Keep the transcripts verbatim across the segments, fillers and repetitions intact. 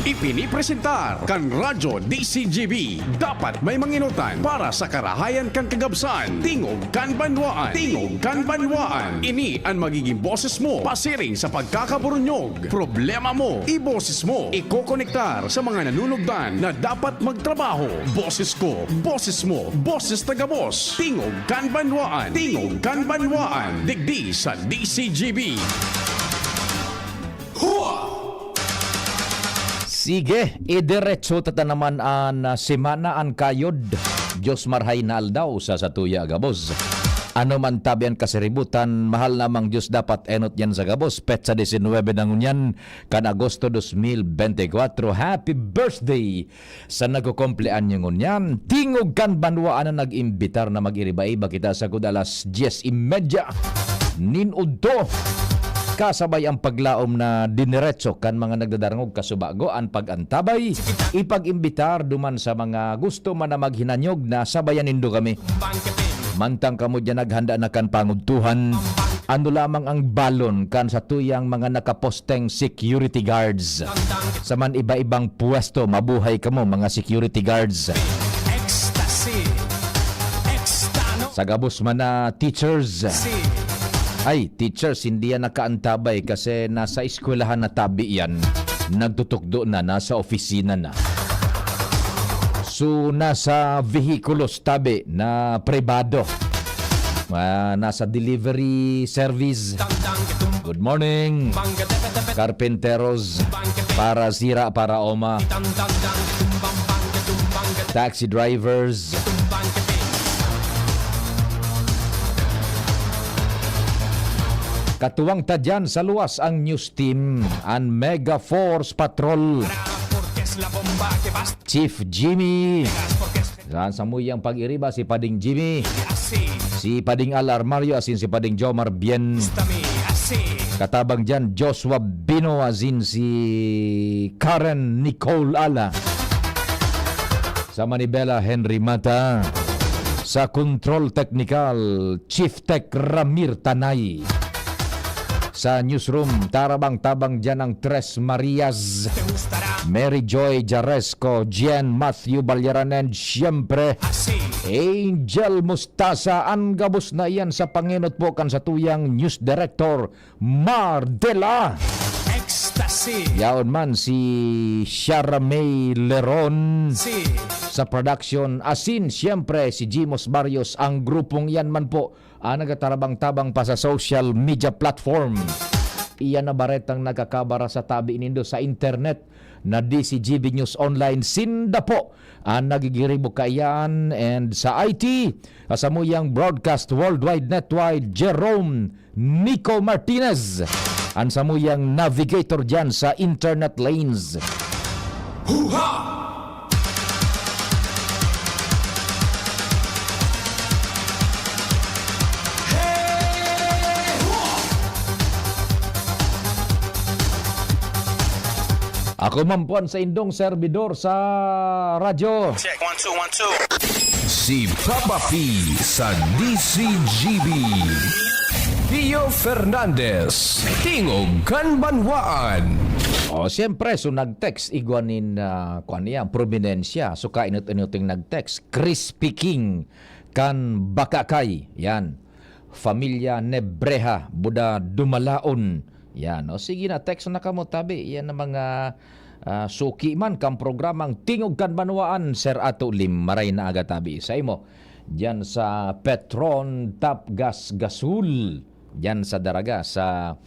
Ipinipresentar kan Radyo D C G B. Dapat may manginotan para sa karahayan kan kagabsan. Tingog kan banwaan. Tingog kan banwaan. Ini an magiging boses mo pasiring sa pagkakaburunyog. Problema mo, iboses mo. Ikokonektar sa mga nanunugdan na dapat magtrabaho. Boses ko, boses mo, boses ta gabos. Tingog kan banwaan. Tingog kan banwaan. Digdi sa D C G B. Hua! Sige, idiretso ta ta naman an, ah, semana, an kayod. Diyos marhay na aldaw sa satuya gabos. Ano man tabi an kasiributan, mahal namang Diyos dapat enot yan sa gabos. Petsa disinwebe na ngunyan, kan Agosto dos mil bente kwatro. Happy birthday sa nagkukumpleanyo ngunyan. Tingog kan banwaan na nag-imbitar na mag-iriba-iba kita sagkod alas dyes y media nin udto. Kasabay ang paglaom na diniretso kan mga nagdadarangog kasubago an pag-antabay, ipag-imbitar duman sa mga gusto man na maghinanyog na sabayan nindo kami. Mantang kamo diyan naghanda na kan pangudtuhan, ano lamang ang balon kan satuyang mga nakaposteng security guards? Sa man iba-ibang pwesto, mabuhay kamo, mga security guards. Ecstasy. Ekstano. Sa gabos man na teachers. Si. Ay, teachers, hindi yan nakaantabay kasi nasa eskwelahan na tabi yan. Nagtutukdo na, nasa opisina na. So, nasa vehikulos tabi na pribado. Ah, nasa delivery service. Good morning. Carpinteros, para sira, para oma. Taxi drivers. Katuwang ta dyan sa luwas ang news team, an Mega Force Patrol. Chief Jimmy. Sa samuyang pag-iriba, si Pading Jimmy, si Pading Al Armario, asin si Pading Jomar Bien. Katabang dyan, Joshua Bino, asin si Karen Nicole Ala. Sa Manibela, Henry Mata. Sa Control Technical, Chief Tech Ramir Tanay. Sa newsroom, tarabang-tabang dyan ang Tres Marias, Mary Joy Jaresco, Jen Matthew Balyaranen, siyempre, Angel Mustasa. An gabos na iyan sa pangenot po kan satuyang news director, Mar de la Ecstasy. Yaon man si Shara May Leron. Si. Sa production, asin siyempre si Jimos Barrios. Ang grupong iyan man po ang nagatarabang-tabang pa sa social media platform. Iyan na baretang nagkakabara sa tabi nindo sa internet na D C G B News Online. Sinda po ang nagigiribo kaiyan, and sa I T, sa samuyang broadcast worldwide network, Jerome Nico Martinez, ang samuyang navigator diyan sa internet lanes. Huha! Ako man po an saindong servidor sa radyo. Check, one, two, one, two. Si Papa P sa D C G B. Pio Fernandez, Tingog kan Banwaan. O, siyempre, so nag-text, igwa nin, ah, kwan niya, probinsya. So, kainot-inoting nag-text, Crispy King kan Bacacay. Yan. Familia Nebreha, Buda Dumalaon. Yan. O, sige na, text na kamo, tabi. Yan ang mga, ah, suki man kan programang Tingog kan Banwaan, Sir Ato Lim. Maray na aga, tabi. Sa imo, diyan sa Petron Top Gas Gasol. Diyan sa Daraga, sa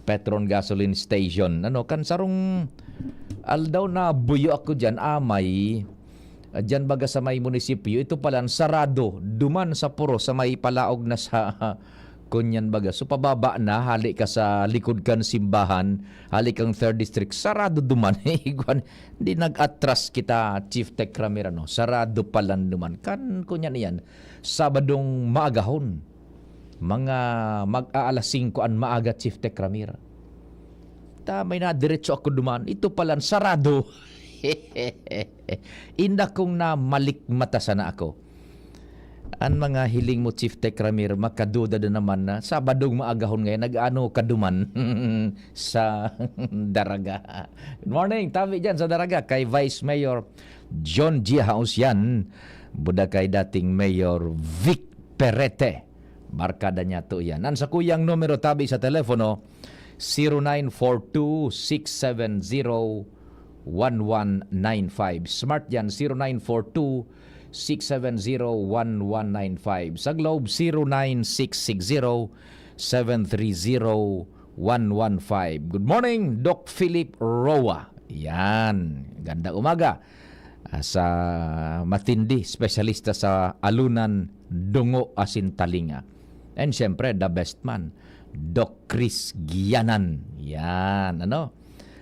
Petron Gasoline Station. Ano, kan sarong aldaw na buyo ako diyan, amay, ah, diyan baga sa may munisipyo, ito palan sarado, duman sa puro, sa may palaog na sa, kunyan baga. So, pababa na, hali ka sa likod kan simbahan, hali kang third District, sarado duman. Igwan, di nag-atras kita, Chief Tech Ramir, ano, sarado palan duman. Kan, kunyan iyan, Sabadong maagahon. Mga mag-aalas singko an maaga, Chief Tech Ramir. Ta may nadiretso ako duman. Ito palan, sarado. Inda kong namalikmata sana ako. An mga hiling mo, Chief Tech Ramir, makaduda na naman na Sabadong maagahon ngayon, nag-ano ka duman sa Daraga. Good morning, tabi dyan sa Daraga, kay Vice Mayor John G. Hausyan, buda kay dating Mayor Vic Perete. Barkada niya to yan. Ang sakuyang numero tabi sa telepono, zero nine four two six seven zero one one nine five. Smart yan, zero nine four two six seven zero one one nine five. Sa Globe, zero nine six six zero seven three zero one one five. Good morning, Doc Philip Roa. Yan. Ganda umaga. Ah, sa matindi, espesyalista sa alunan, dungo, asin talinga. And syempre, the best man, Doc Chris Gianan. Yan, ano?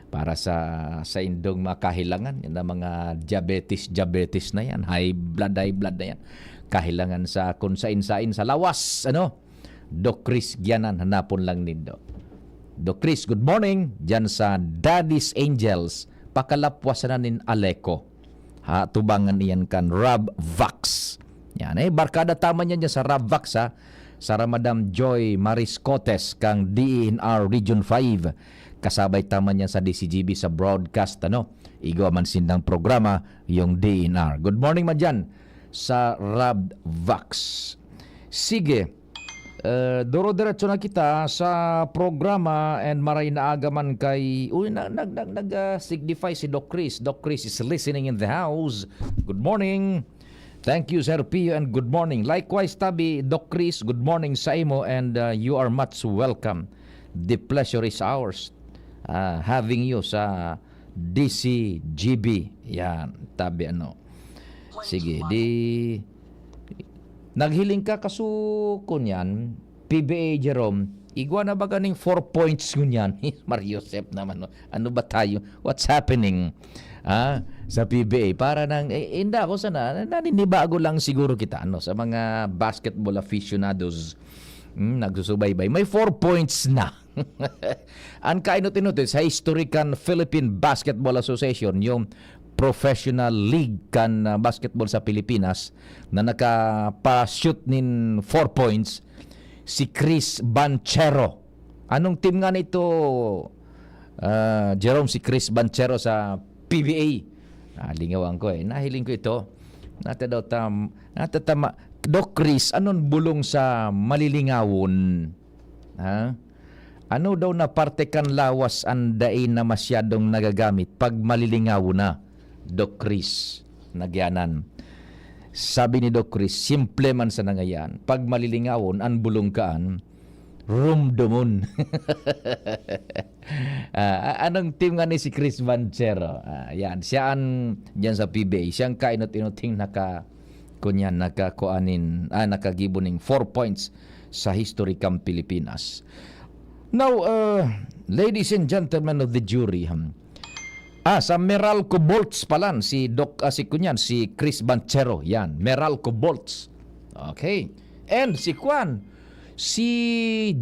Para sa, sa indong mga kahilangan, yan ang mga diabetes, diabetes na yan, high blood, high blood na yan. Kahilangan sa kung sain-sain sa lawas, ano? Doc Chris Gianan, hanapon lang nindo. Doc Chris, good morning. Diyan sa Daddy's Angels, pakalapwasan na nin Aleco. Ha, tubangan iyan kan Rob Vax. Yan, eh, barkada tama niya dyan sa Rob Vax, ha. Sa Madam Joy Mariscotes kang D E N R Region five. Kasabay tama niya sa D C G B sa broadcast, ano. Igwa man sindang programa, yung D E N R. Good morning, madyan, sa Rob Vax. Sige, eh, duro-diretso na kita sa programa and maray na aga man kay, uy, na, nag, nag, nag, ah, signify si Doc Chris. Doc Chris is listening in the house. Good morning. Thank you, Sir Pio, and good morning. Likewise, tabi, Doc Chris, good morning sa imo, and, uh, you are much welcome. The pleasure is ours, uh, having you sa D C G B. Yan, tabi, ano. Sige, di naghiling ka, kaso, kunyan, P B A, Jerome, igwa na ba ganing four points ngunyan? Mario Joseph naman, no? Ano ba tayo? What's happening? Ah, sa P B A, para nang, eh, inda ako sana, naninibago lang siguro kita, ano, sa mga basketball aficionados, hmm, nagsusubaybay. May four points na. Ang kainot-inot, eh, sa historic kan Philippine Basketball Association, yung professional league kan, ah, basketball sa Pilipinas, na nakapa-shoot nin four points, si Chris Banchero. Anong team nga nito, ah, Jerome, si Chris Banchero sa P B A? Ah, lingawan ko, eh. Nahiling ko ito. Nata daw tam-, natatama. Doc Chris, anong bulong sa malilingawon? Ha? Ano daw na parte kan lawas an dai na masyadong nagagamit pag malilingawon na? Doc Chris, nagyanan. Sabi ni Doc Chris, simple man sa nangayan. Pag malilingawon, an bulong kaan, rumdumon. Ah, a-, anong team nga ni si Chris Banchero? Ah, yan. Siya an, dyan sa P B A. Siyang kainot-inoting naka, kunyan, nakakuanin, ah, nakagibo ning four points sa history kan Pilipinas. Now, uh, ladies and gentlemen of the jury, hmm, ah, sa Meralco Bolts palan, si Doc, ah, si kunyan, si Chris Banchero, yan, Meralco Bolts. Okay. And si Kwan, si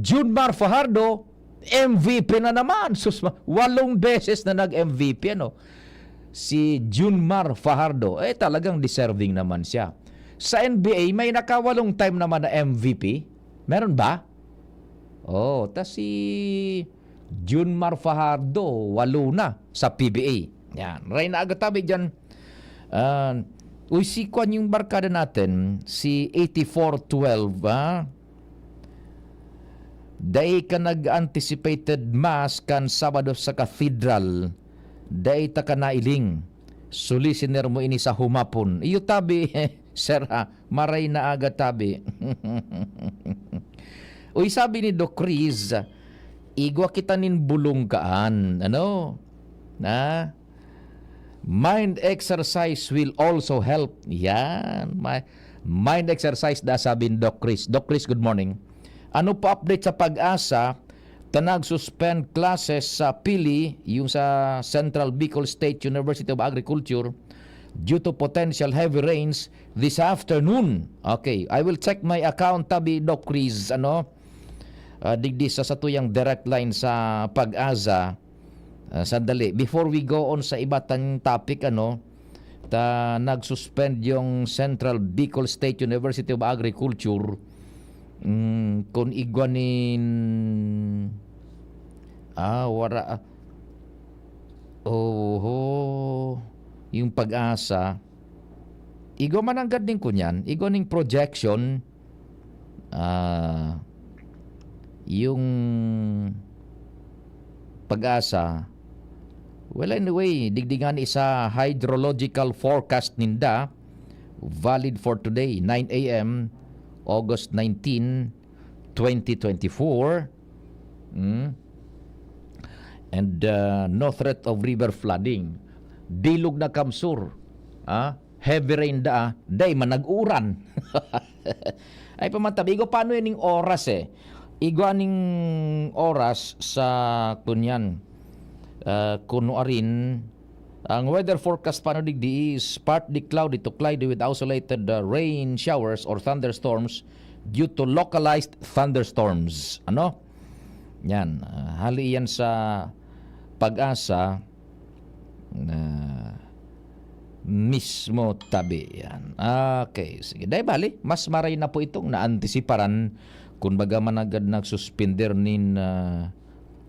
Junmar Fajardo, M V P na naman. Sus, ma-, walong beses na nag-M V P, ano? Si Junmar Fajardo, eh, talagang deserving naman siya. Sa N B A, may nakawalong time naman na M V P. Meron ba? Oh, tas si Junmar Fajardo, walo na sa P B A. Yan. Ray na agad tabi dyan. Ah, uy, si Kwan yung barkada natin, si eighty-four twelve, ha? Dai ka nag-anticipated mass kan Sabado sa Cathedral. Dai ta ka nailing. Sulisiner mo ini sa humapon. Iyo tabi, sir, ha? Maray na aga tabi. Uy, sabi ni Doc Riz, igwa kita nin bulong kaan. Ano? Na? Mind exercise will also help. Yan. Ma-, mind exercise da, sabi ni Doc Chris. Doc Chris, good morning. Ano pa update sa PAGASA? Ta nag-suspend classes sa Pili, yung sa Central Bicol State University of Agriculture, due to potential heavy rains this afternoon. Okay, I will check my account, tabi, Doc Chris, ano? Ah, digdi sa satuyang direct line sa PAGASA. Ah, sandali. Before we go on sa iba tang topic, ano, ta nag-suspend yung Central Bicol State University of Agriculture, mm, kun igwa nin, ah, wara, ah, oho, yung PAGASA, igwa man nanggad nin kunyan, igwa ning projection, ah, yung PAGASA, well, anyway, digdi ngani sa hydrological forecast ninda, valid for today, nine a m, August nineteen, twenty twenty-four. Hmm? And, uh, no threat of river flooding. Bilog na kamsur. Ah, heavy rain da, ah. Day man nag-uuran. Ay, pamantabi, igwa paano yan yung oras, eh? Igwa ning oras sa kunyan. Ah, kuno arin, ang weather forecast paano digdi is partly cloudy to cloudy with isolated, uh, rain showers or thunderstorms due to localized thunderstorms. Ano? Yan. Ah, hali yan sa PAGASA na mismo tabi. Yan. Okay. Sige. Dai bali, mas maray na po itong naantisiparan. Kun baga man agad nagsuspender nin, ah,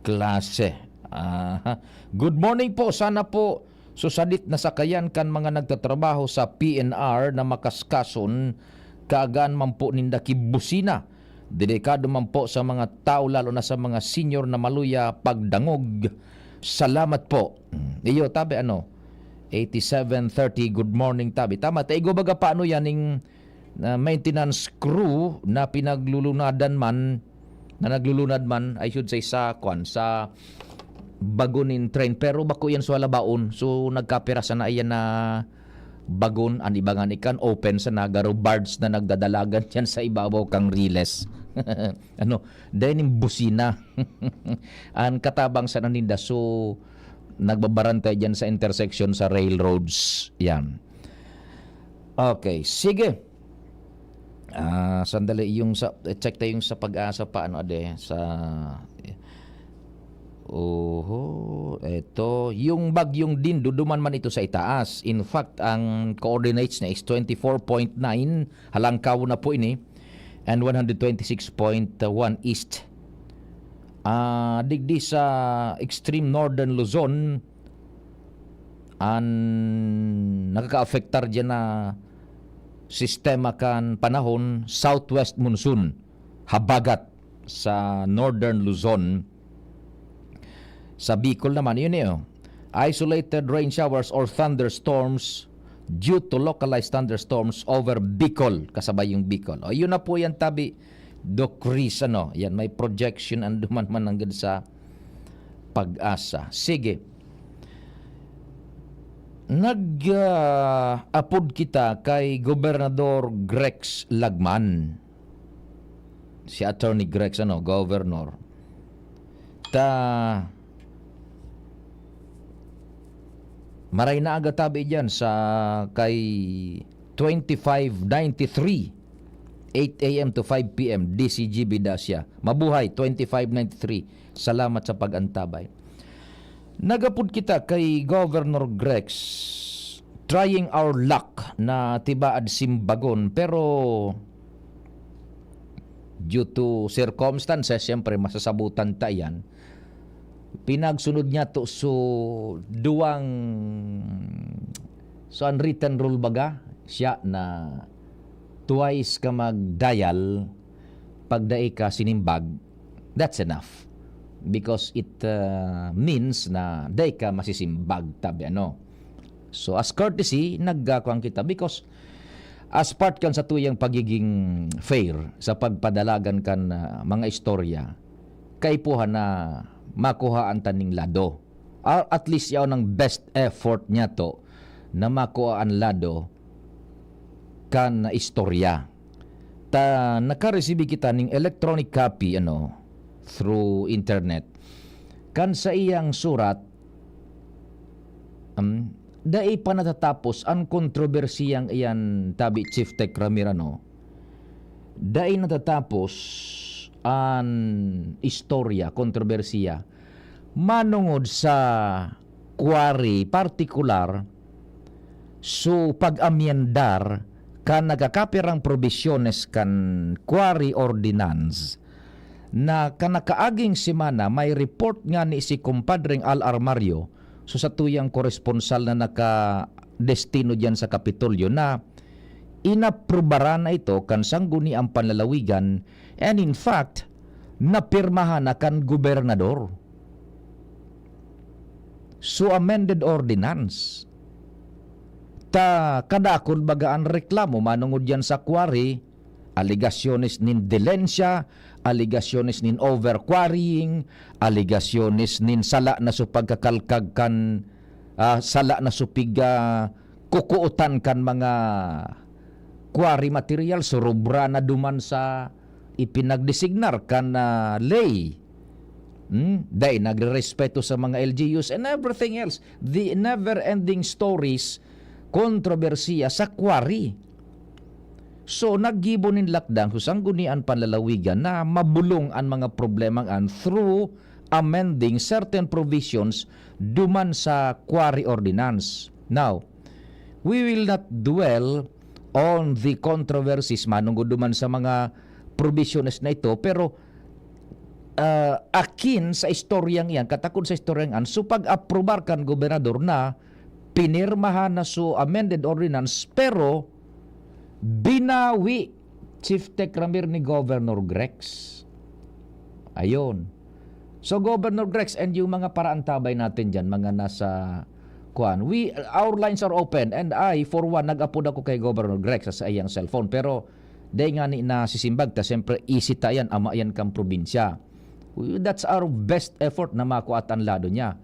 klase. Aha. Good morning po. Sana po susadit na sakayan kan mga nagtatrabaho sa P N R na makaskason, kaagaan man po ninda ki busina. Delikado man po sa mga tao, lalo na sa mga senior na maluya pagdangog. Salamat po. Mm, iyo, tabi ano, eighty-seven thirty, good morning, tabi. Tama, ta igwa baga paano yan ning, ah, maintenance crew na pinaglulunadan man, na naglulunad man, I should say, sa, kwan, sa bago nin train. Pero bako yan sa halabaon. So, nagkapira sana iyan na bagon, an iba nga ni kan open sana, garo barge na nagdadalagan diyan sa ibabaw kan riles. Ano, dai ning busina. An katabang sana ninda, so, nagbabarantay diyan sa intersection sa railroads. Yan. Okay, sige. Ah, sandali, yung sa, check tayo yung sa PAGASA pa, ano, ade, sa, oho, eto, yung Bagyong Din, duduman man ito sa itaas. In fact, ang coordinates niya is twenty-four point nine, halangkaw na po ini, and one hundred twenty-six point one east. Ah, digdi sa extreme northern Luzon, an nakakaapektar diyan na sistema kan panahon, southwest monsoon, habagat sa northern Luzon. Sa Bicol naman, yun eh, oh. Isolated rain showers or thunderstorms due to localized thunderstorms over Bicol, kasabay yung Bicol. O, yun na po yan, tabi, Doc Chris, ano, yan, may projection ang duman man nanggad sa PAGASA. Sige. Nag, ah, apod kita kay Gobernador Grex Lagman. Si Attorney Grex, ano, Governor. Ta, maray na aga tabi diyan sa kay twenty-five ninety-three, eight a m to five p m, D C G B Dacia. Mabuhay, twenty-five ninety-three. Salamat sa pag-antabay. Nagapod kita kay Governor Grex, trying our luck na tibaad Simbagon, pero due to circumstances, siyempre, masasabutan ta yan. Pinagsunod niya to, so, duwang, so, unwritten rule baga, siya na twice ka mag-dial, pag dai ka sinimbag, that's enough. Because it, uh, means na dai ka masisimbag, tabi ano. So, as courtesy, nagkakuan kita because as part kan sa tuyang pagiging fair sa pagpadalagan kan, ah, mga istorya, kaipuhan na makuhaan ta ning lado. Or at least, yaon ang best effort niya to na makua an lado kan istorya. Ta, nakaresibi kita ning electronic copy, ano, through internet. Kan sa iyang surat, um, dai pa natatapos an kontrobersiyang iyan, tabi, Chief Tech Ramirano. Dai natatapos an istorya, kontrobersiya, manungod sa quarry partikular So, pag-amyendar kan nagkakapirang probisyones kan Quarry Ordinance na kan nakaaging semana, may report ngani si Kumpadreng Al Armario, so satuyang koresponsal na nakadestino diyan sa Kapitolyo, na inaprubaran na ito kan Sangguniang Panlalawigan, and in fact, napirmahan na kan gobernador. So, amended ordinance. Ta kadakul baga an reklamo manongod diyan sa quarry, alegasyones nin dilensya, alegasyones nin overquarrying, alegasyones nin sala na so pagkakalkag kan, ah, sala na so pig, ah, kukuotan kan mga quarry material, surubra na duman sa ipinagdesignar kan, ah, ley. Hmm? Dai nagrerespeto sa mga L G Us and everything else. The never-ending stories, kontrobersiya sa quarry. So, naggibo nin lakdang sa Sangguniang Panlalawigan na mabulong an mga problemang an through amending certain provisions duman sa Quarry Ordinance. Now, we will not dwell on the controversies manongod duman sa mga probisyones na ito, pero, ah, akin sa istoryang iyan, katakod sa istoryang iyan, so pag-aprobar kan gobernador na pinirmahan na so amended ordinance, pero binawi, Chief Tech Ramir, ni Governor Grex. Ayun. So, Governor Grex and yung mga paraantabay natin dyan, mga nasa, kuan, we, our lines are open, and I, for one, nag-apod ako kay Governor Grex sa, sa iyang cellphone, pero dai ngani nasisimbag ta, siyempre, isi ta yan, ama yan kan probinsya. We, that's our best effort na makua ta an lado niya.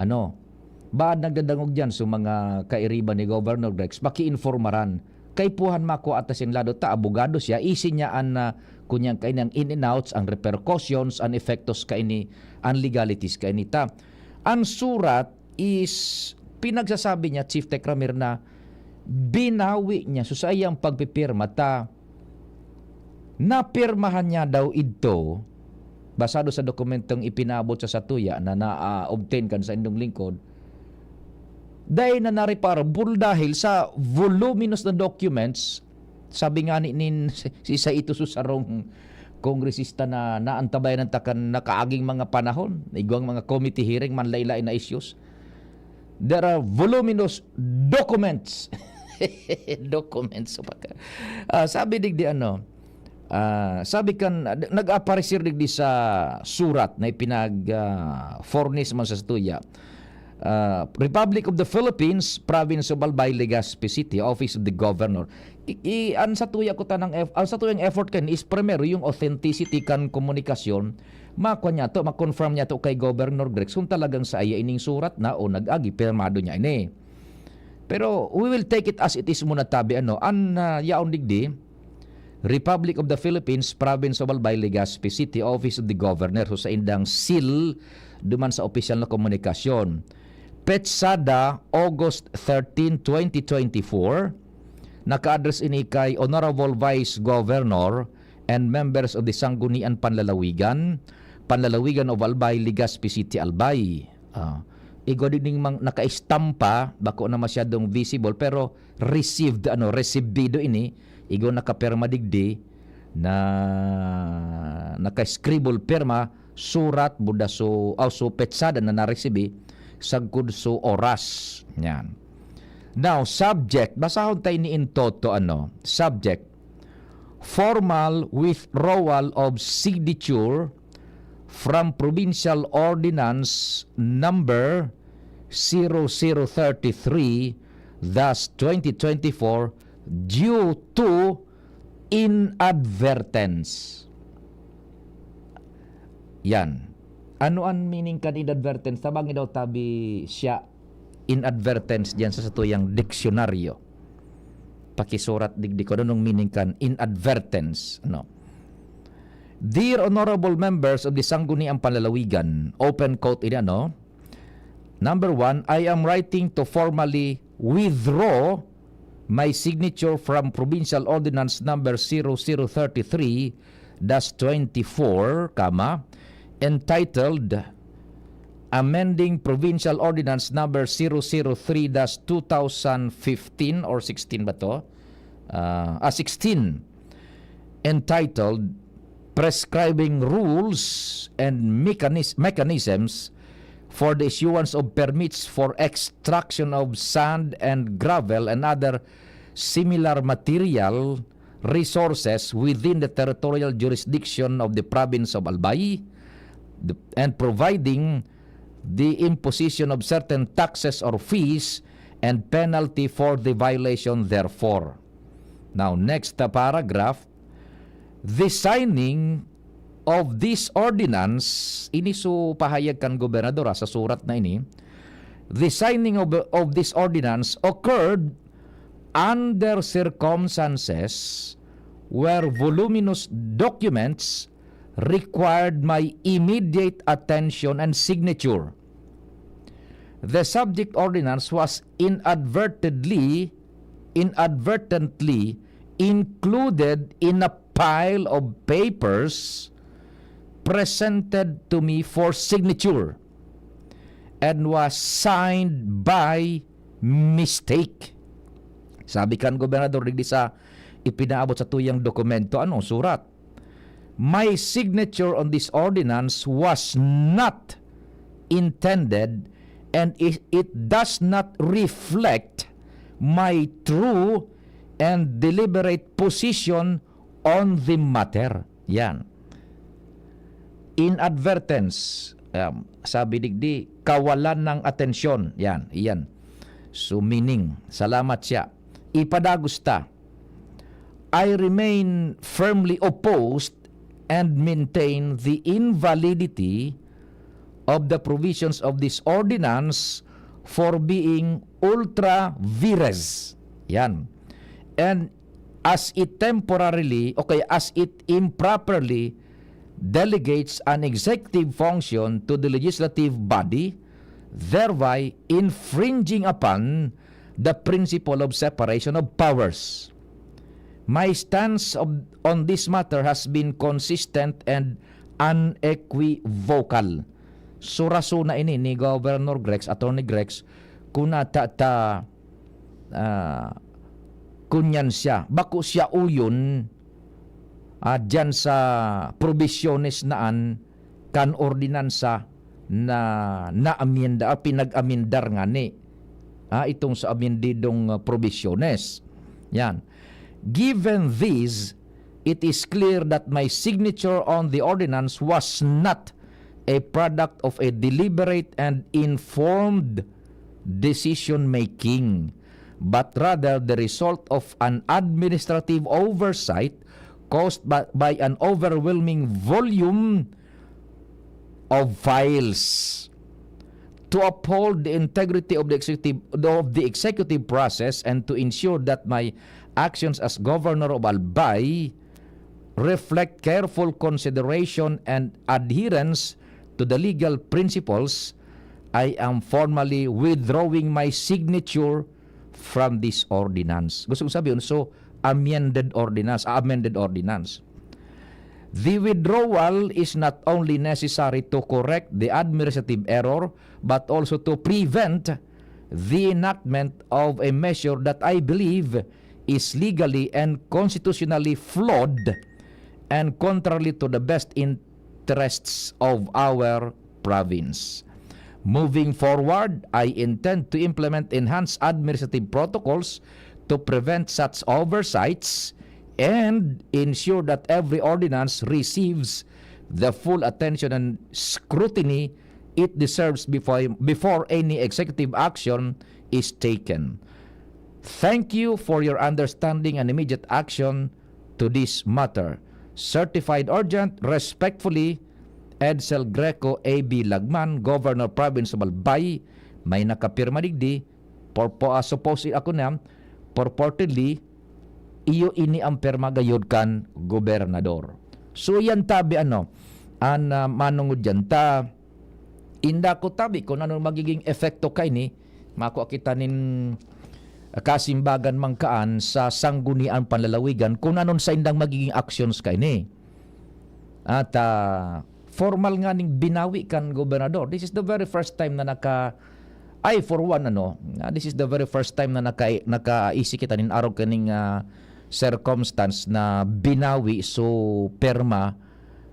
Ano, baad nagdadangog diyan so mga kairiban ni Governor Grex, pakiinformaran. Kaipuhan makua ta sing lado ta, abogado siya, isi niya an, ah, kunyang kaini ang in and outs, ang repercussions, an epektos kaini, an legalities kaini ta. An surat is pinagsasabi niya, Chief Tech Ramir, na binawi niya so saiyang pagpipirma ta napirmahan niya daw idto, basado sa dokumentong ipinaabot sa satuya na na-obtain kan saindong lingkod, dai na na-reparable dahil sa voluminous na documents. Sabi nga ni, nin, si sa ito so sarong kongresista na naantabayan ta kan nakaaging mga panahon, igwang mga committee hearing, manlaylay na issues. There are voluminous documents. Documents, so pagka, ah, sabi digdi ano, ah, sabi kan, nag-aparecer digdi sa surat na ipinag, ah, furnish man sa satuya. Ah, Republic of the Philippines, Province of Albay, Legazpi City, Office of the Governor. I, i, an satuya ko tanang eff-, an satuyang effort kan is primero yung authenticity kan komunikasyon, makwa niya to, ma-confirm niya to kay Governor Grex kung talagang sa iya ining surat na o nag-agi, pirmado niya ini. Pero we will take it as it is muna tabi, ano, an, ah, yaon digdi, Republic of the Philippines, Province of Albay, Legazpi City, Office of the Governor, so saindang seal duman sa opisyal na komunikasyon. Petsada, August thirteen, twenty twenty-four, naka-address ini kay Honorable Vice Governor and members of the Sanggunian Panlalawigan, Panlalawigan of Albay, Legazpi City, Albay. Ah, igwa digding mang-, nakaistampa, bako na masyadong visible, pero received, ano, resibido ini, igwa nakapirma digdi na naka-scribble pirma, surat, buda so, aw, so petsada na naresibi, sagkod so oras. Yan. Now, subject, basahon tayo ni in toto, ano, subject, formal withdrawal of signature from Provincial Ordinance Number zero zero thirty-three dash twenty twenty-four due to inadvertence. Yan. Ano an meaning kan inadvertence? Tabangi daw tabi siya inadvertence diyan sa satuyang diksyonaryo. Pakisurat digdi ko, anong meaning kan inadvertence, ano? Dear honorable members of the Sangguniang Panlalawigan, open quote ini, ano? Number one, I am writing to formally withdraw my signature from Provincial Ordinance Number zero zero thirty-three dash twenty-four, comma, entitled amending Provincial Ordinance Number zero zero three dash two thousand fifteen or sixteen ba to? Ah, ah, sixteen, entitled Prescribing Rules and Mechanis-, Mechanisms for the Issuance of Permits for Extraction of Sand and Gravel and Other Similar Material Resources within the Territorial Jurisdiction of the Province of Albay, the, and providing the imposition of certain taxes or fees and penalty for the violation therefor. Now, next, uh, paragraph, the signing of this ordinance, ini so pahayag kan gobernador, ah, sa surat na ini, the signing of, of this ordinance occurred under circumstances where voluminous documents required my immediate attention and signature. The subject ordinance was inadvertently, inadvertently included in a pile of papers presented to me for signature and was signed by mistake. Sabi kan gobernador digdi sa ipinaabot sa tuyang dokumento, ano, surat, "My signature on this ordinance was not intended and it, it does not reflect my true and deliberate position on the matter." Yan. Inadvertence, um, sabi digdi, kawalan ng atensyon. Yan, iyan. So, meaning, salamat siya. Ipadagos ta. I remain firmly opposed and maintain the invalidity of the provisions of this ordinance for being ultra vires. Yan. And as it temporarily, okay, as it improperly delegates an executive function to the legislative body, thereby infringing upon the principle of separation of powers. My stance of, on this matter has been consistent and unequivocal. So, rason na ini ni Governor Grex, Attorney Grex, kung nata ta, ah, kunyan siya, bako siya uyon, ah, diyan sa probisyones na an kan ordinansa na naamyenda, ah, pinag-amyendar ngani, ah, itong sa amyendidong, ah, probisyones. Yan. Given this, it is clear that my signature on the ordinance was not a product of a deliberate and informed decision-making, but rather the result of an administrative oversight caused by, by an overwhelming volume of files. To uphold the integrity of the executive, of the executive process and to ensure that my actions as governor of Albay reflect careful consideration and adherence to the legal principles, I am formally withdrawing my signature from this ordinance. Gusto kong sabihin, so, amended ordinance, ah, amended ordinance. The withdrawal is not only necessary to correct the administrative error, but also to prevent the enactment of a measure that I believe is legally and constitutionally flawed and contrary to the best interests of our province. Moving forward, I intend to implement enhanced administrative protocols to prevent such oversights and ensure that every ordinance receives the full attention and scrutiny it deserves before, before any executive action is taken. Thank you for your understanding and immediate action to this matter. Certified urgent, respectfully, Edsel Greco A B Lagman, Governor Province of Albay, may nakapirma digdi, purpo-, ah, suppose ako na, purportedly, iyo ini ang pirma gayod kan gobernador. So, yan tabi, ano, an, ah, manungod yan. Ta, inda ko tabi kung ano magiging epekto kaini, makua kita nin, ah, kasimbagan man kaan sa Sangguniang Panlalawigan kung anon saindang magiging actions kaini. At, ah, formal nga ning binawi kan gobernador. This is the very first time na naka, ay, for one, ano, ah, this is the very first time na naka-, nakaisi kita nin arog kaning, ah, circumstance na binawi so pirma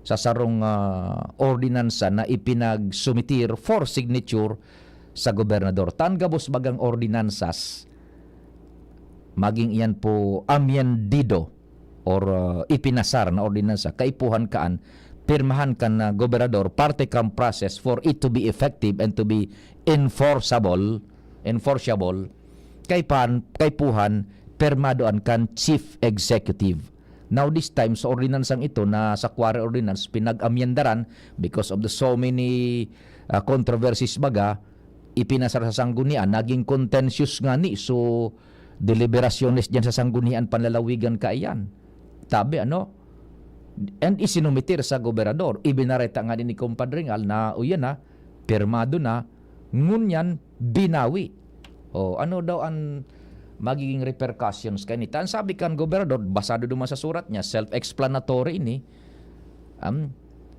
sa sarong, ah, ordinansa na ipinagsumitir for signature sa gobernador. Tan gabos bagang ordinansas, maging iyan po amyendido or, ah, ipinasar na ordinansa, kaipuhan kaan, pirmahan kan, ah, gobernador, parte kan process for it to be effective and to be enforceable, enforceable, kaipan-, kaipuhan, pirmadoan kan chief executive. Now, this time, sa ordinansang ito na sa Quarry Ordinance, pinag-amyendaran because of the so many, ah, controversies baga, ipinasar sa sanggunian, naging contentious ngani. So, deliberasyones diyan sa sanggunian panlalawigan kaiyan. Tabi, ano? And isinumitir sa gobernador. Ibinareta nga ni Compadre Ngal na, "O, yan na, pirmado na, ngunyan binawi." O, ano daw ang magiging repercussions kaini? Ta, ang sabi kan gobernador, basado duman sa surat niya, self-explanatory ini, um,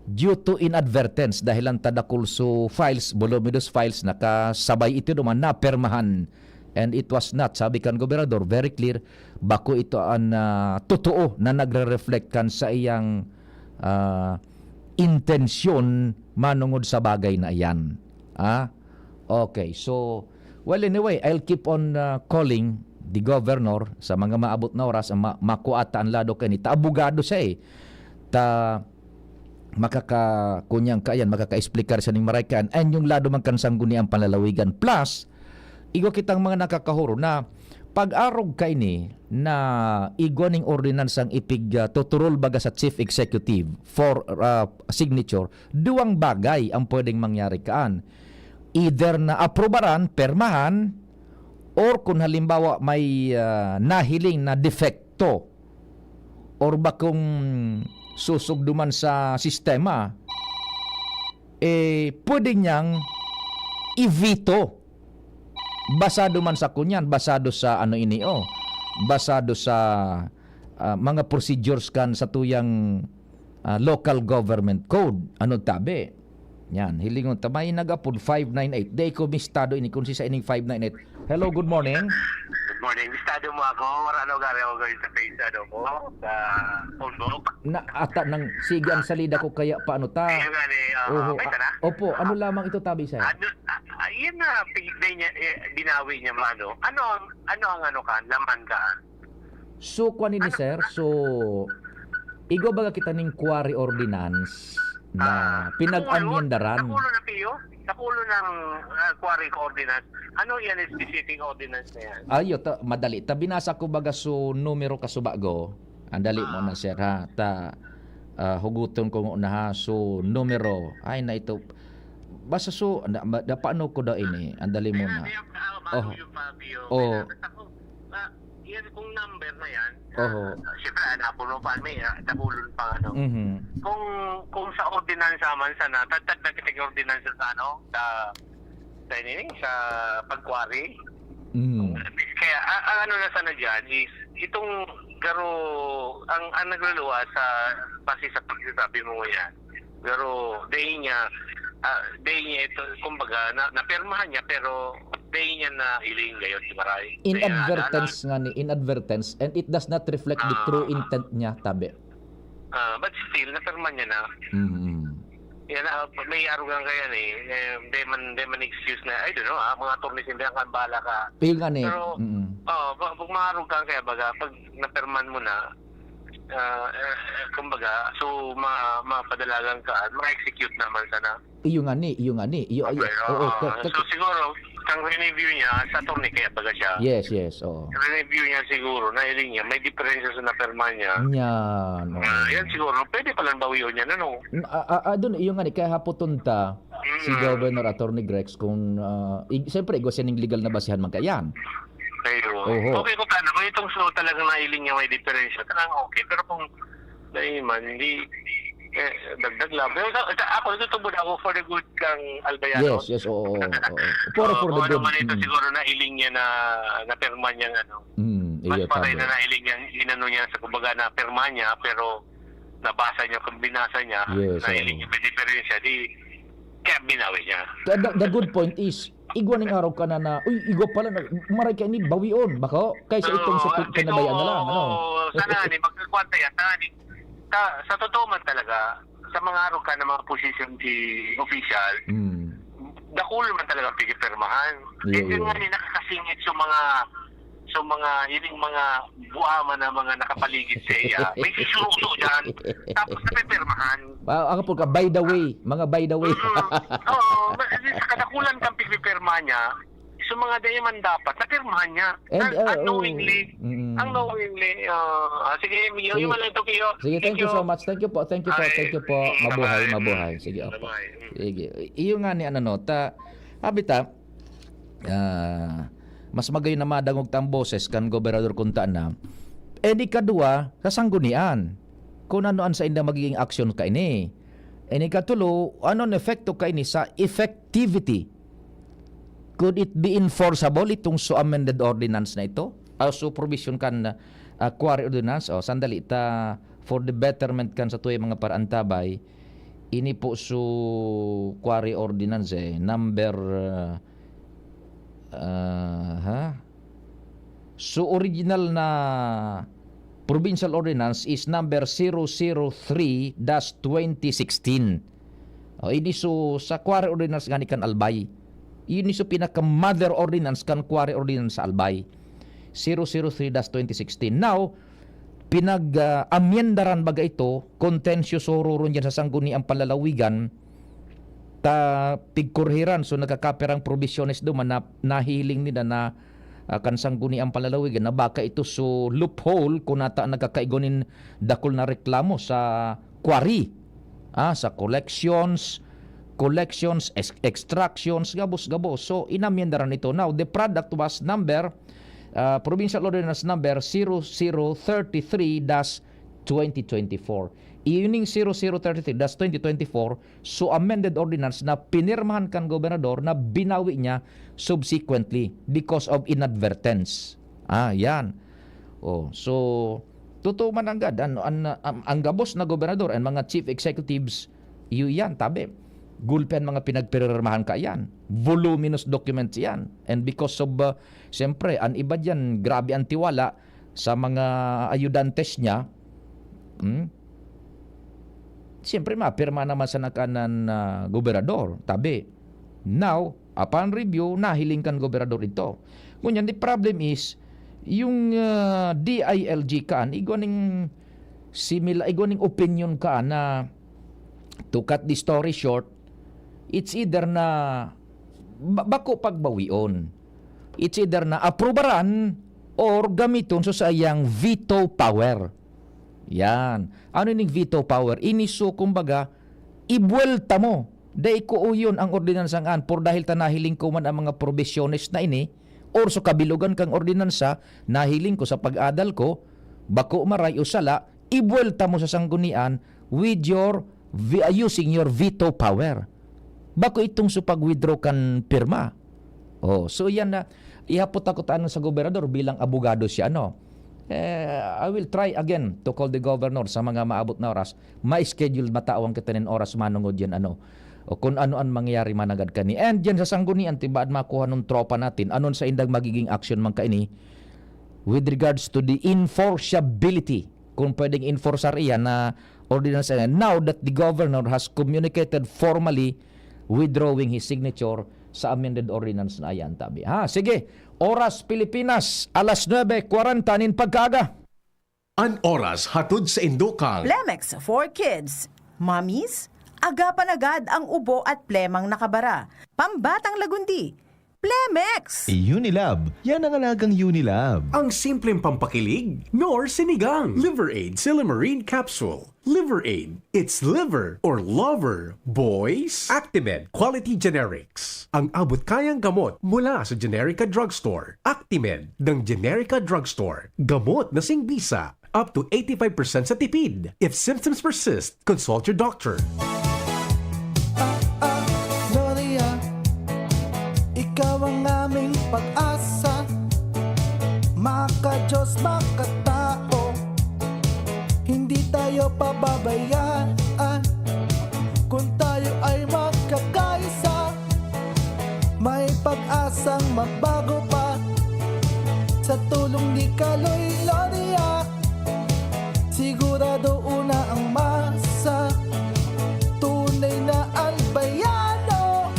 due to inadvertence, dahilan ta dakul so files, voluminous files, nakasabay ito duman, napermahan. And it was not, sabi kan gobernador, very clear, bako ito an, ah, totoo na nagre-reflect kan sa iyang, ah, intensyon manungod sa bagay na iyan. Ah? Okay, so, well, anyway, I'll keep on, ah, calling the governor sa mga maabot na oras, ma-, makua ta an lado kaini. Ta abogado siya, eh. Ta makaka-, kunyang kaiyan, makaka-explicar siya ning maray kaiyan. And yung lado man kan sangguniang panlalawigan. Plus, igwa kitang mga nakakahuro na pag-arog kaini na igwa ning ordinansang ipig, ah, tuturol baga sa chief executive for, ah, signature, duwang bagay ang pwedeng mangyari kaan. Either na aprobaran, permahan, or kung halimbawa may, ah, nahiling na defekto or bakong susugduman sa sistema, eh, pwede niyang i-veto. Basado man sa kunyan, basado sa ano ini, oh, basado sa, ah, mga procedures kan sa tuyang, ah, local government code. Ano tabi? Yan, hilingon ta, may nag-apod five nine eight. Di ko mistado ini kung si sa ining five nine eight. Hello, good morning. Good morning. Listado mo ako. Wala na gari ako guys sa face, ano mo, sa phone book. Na ata nang sige ang salida ko kaya paano ta? Ayun nga ni, ah, Oho, may ah, tana? Opo, ano lamang ito tabi, sir? Ano, ah, ah, yun na, pig-, day niya, eh, binawi niya, mano. Ano ang, ano ang ano ka, laman ka? So, kwan ini, Ano? sir, so, igwa baga kita ning quarry ordinance na Ah, pinag-amyendaran. Sa pulo, sa pulo na, Pio? Sa pulo ng, ah, quarry ordinance. Ano yan, specific ordinance na yan? Ayo, ta-, madali. Ta, binasa ko baga so numero kasubago. Ang dali mo Ah. na, sir, ha? Ta, ah, huguton ko na, ha? So, numero. Ay, na ito. Basta so, na, ma-, na, paano ko daw ini? Ang dali mo Kaya na. nga, kaya, ah, bago Oh. yung pa, Pio. Oh. Kaya basta ko, ah, yan kung number na yan, Oho. ah, siyempre, anak ko, no, pa, may, ah, nabulon pa, ano. Mhm. Kung, kung sa ordinansa man sana, tagtag na kitang ordinansa sa, ano, sa, sa ini, sa pagkwari. Mm. Kaya, a-, ang ano na sana dyan is, itong garo, ang, ang nagluluwas sa, base sa pagsasabi mo yan, pero day niya, ah, day niya ito, kumbaga, na, napirmahan niya, pero day niya na hiling gayon, di ba, Ray? Kaya, Inadvertence nga ni, inadvertence, and it does not reflect the Ah. true intent niya, tabi. Ah, but still, napirma niya na. Mm. Yan, ah, may arugan kaya ni, eh, di man, di man excuse na, I don't know, ah, mga attorney, hindi ang bala ka. Ayun nga ni. Pero, Mm. oh, pag, pag mga arugan kaya, baga, pag napirman mo na, ah, eh, eh, kumbaga, so, ma-, mapadalagan ka, ma-execute naman sana. Iyo nga ni, iyo nga ni. Iyo, iyo. Okay, Oo, oo. ka-, ka-, So, siguro, kang review niya, sa attorney kaya baga siya. Yes, yes, oo. Review niya siguro, nahiling niya, may diferensya sa napirma niya. Yan, oo. Ah, yan siguro, pwede palang bawion yan, ano? N-, a-, a-, a-, dun, iyo nga ni, kaya hapoton ta, si Mm. Governor Attorney Grex, kung, ah, ig-, siyempre, igwa siya ning legal na basihan man kayan. Ayun. Oho. Okay, kung paano, kung itong so talagang nahiling niya may diferensya, talagang okay. Pero kung dahil man, hindi, eh, dagdag lang. Pero sa, sa, ako, natutubod ako for the good kang Albayano. Yes, yes, oo, oo, oo. For, Oo, for the kung ano good. man ito Mm. siguro nahiling niya na, napirma niya, ano. Mm, Mas iyo, patay tabi. na nahiling niya, inano niya, sa kumbaga, napirma niya, pero nabasa niya, kung binasa niya, Yes, na oo. Hindi may diferensya, di, kaya binawi niya. Kaya the, the good point is, igwa ning araw ka na na, uy, igwa pala na, maray ka ini, bawion, bako, kaysa itong sa Oo, pin- pinabayaan na lang, ano? Oo, sana ni magkakwanta yan, sana ni. Sa, sa totoo man talaga, sa mga araw ka na mga position si official, Hmm. dakul man talaga ang pigipirmahan. Iyo, Kaya iyo. Nga ni nakakasingit sa mga sa mga ining mga buama na mga nakapaligid sa iya. May sisuruso dyan. Tapos napipirmahan. Ah, ako po ka, by the way, mga by the way. Mm. Oo, ma- sa kadakulan kang pigpipirma niya, so mga dayman dapat, napirmahan niya. And, Un- uh, unknowingly, mm. Unknowingly, uh, ah, sige, yun, Sige. yun lang ito, Kiyo. Sige, thank you so much. Thank you po. Thank you po. Ay, Thank you po. mm, Mabuhay, bye-bye. mabuhay. Mm, Sige, opo. bye-bye. Mm. Sige. Iyo nga ni ano, no, ta, abi ta, ah, mas magayon na madangog ta ang boses kan gobernador kunta na. And ikadua, sa sanggunian. Kung ano ang sa inda magiging aksyon kaini. And ikatulo, ano ang epekto kaini sa effectivity? Could it be enforceable itong so amended ordinance na ito? Ah, so provision kan, ah, quarry ordinance? O, sandali ta, for the betterment kan sa tuyang mga paraantabay, ini po so quarry ordinance eh, number, ah, ah, ha? So original na provincial ordinance is number zero zero three dash twenty sixteen. O, ini so sa quarry ordinance ngani kan Albay. Ini so pinaka mother ordinance kan quarry ordinance sa Albay. Zero zero three dash twenty sixteen. Now, pinag-amyendaran baga ito, contentious sururon dyan sa sangguniang panlalawigan, ta pigkurhiran, so nagkakapirang probisyones duman na nahihiling nila na, ah, kan sangguniang panlalawigan na baka ito so loophole kung nata nagkakaigwa nin dakul na reklamo sa quarry, ah, sa collections, collections, ex- extractions, gabos-gabos. So, inamyendaran ito. Now, the product was number, ah, Provincial Ordinance number zero zero thirty-three dash twenty twenty-four. Ining zero zero thirty-three dash twenty twenty-four, so amended ordinance na pinirmahan kan gobernador na binawi niya subsequently because of inadvertence. Ah, yan. Oh, so, totoo man ang gad, an, an, ang, ang gabos na gobernador and mga chief executives, iyo yan, tabi. Gulpi an mga pinagpirmahan ka yan. Voluminous documents yan. And because of, uh, siyempre, ang iba dyan, grabe ang tiwala sa mga ayudantes niya. Hmm? Siyempre, mapirma naman sa nakanan na gobernador, tabi. Now, upon review, nahiling kan gobernador ito. Ngunyan, the problem is, yung, ah, D I L G kan, igwa ning simila, igwa ning opinion ka na, to cut the story short, it's either na ba- bako pagbawion. It's either na aprobaran or gamiton sa sayang veto power. Yan. Ano ning veto power? Ini so, kumbaga, ibuwelta mo. Dai ko uyon ang ordinansa ngan, por dahil ta nahiling ko man ang mga probisyones na ini, or sa kabilugan kang ordinansa, nahiling ko sa pag-adal ko, bako maray o sala, ibuwelta mo sa sanggunian with your ve- uh, using your veto power. Bako itong sa pag-withdraw kan pirma. Oh, so yan na, ihapot ako ta ano sa gobernador bilang abogado siya, ano. Eh, I will try again to call the governor sa mga maabot na oras. Ma-schedule, matawan kita nin oras manungod yan, ano. O kung ano ang mangyayari managad kani. And yan sa sanggunian, tibaad makuha nung tropa natin, anon sa indang magiging action man kaini with regards to the enforceability. Kung pwedeng enforcer iyan na ordinance na yan, now that the governor has communicated formally withdrawing his signature sa amended ordinance na ayan, tabi. Ha, sige. Oras Pilipinas, alas nuebe kwarenta nin pagkaaga. An oras hatod sa indokang. Plemex for Kids. Mommies, agapan agad ang ubo at plemang nakabara. Pambatang lagundi. Plemex! Unilab. Yan ang alagang Unilab. Ang simpleng pampakilig, nor sinigang. Liver Aid Silymarin Capsule. Liver Aid, it's liver or lover, boys. Actimed Quality Generics. Ang abot kayang gamot mula sa Generica Drugstore. Actimed ng Generica Drugstore. Gamot na singbisa. Up to eighty-five percent sa tipid. If symptoms persist, consult your doctor. Gloria, ikaw ang aming pag-asa. Maka-Diyos, makatao, hindi tayo pababayaan. Pag-asang magbago pa sa tulong ni Kaloy Loria. Sigurado una ang masa, tunay na albayano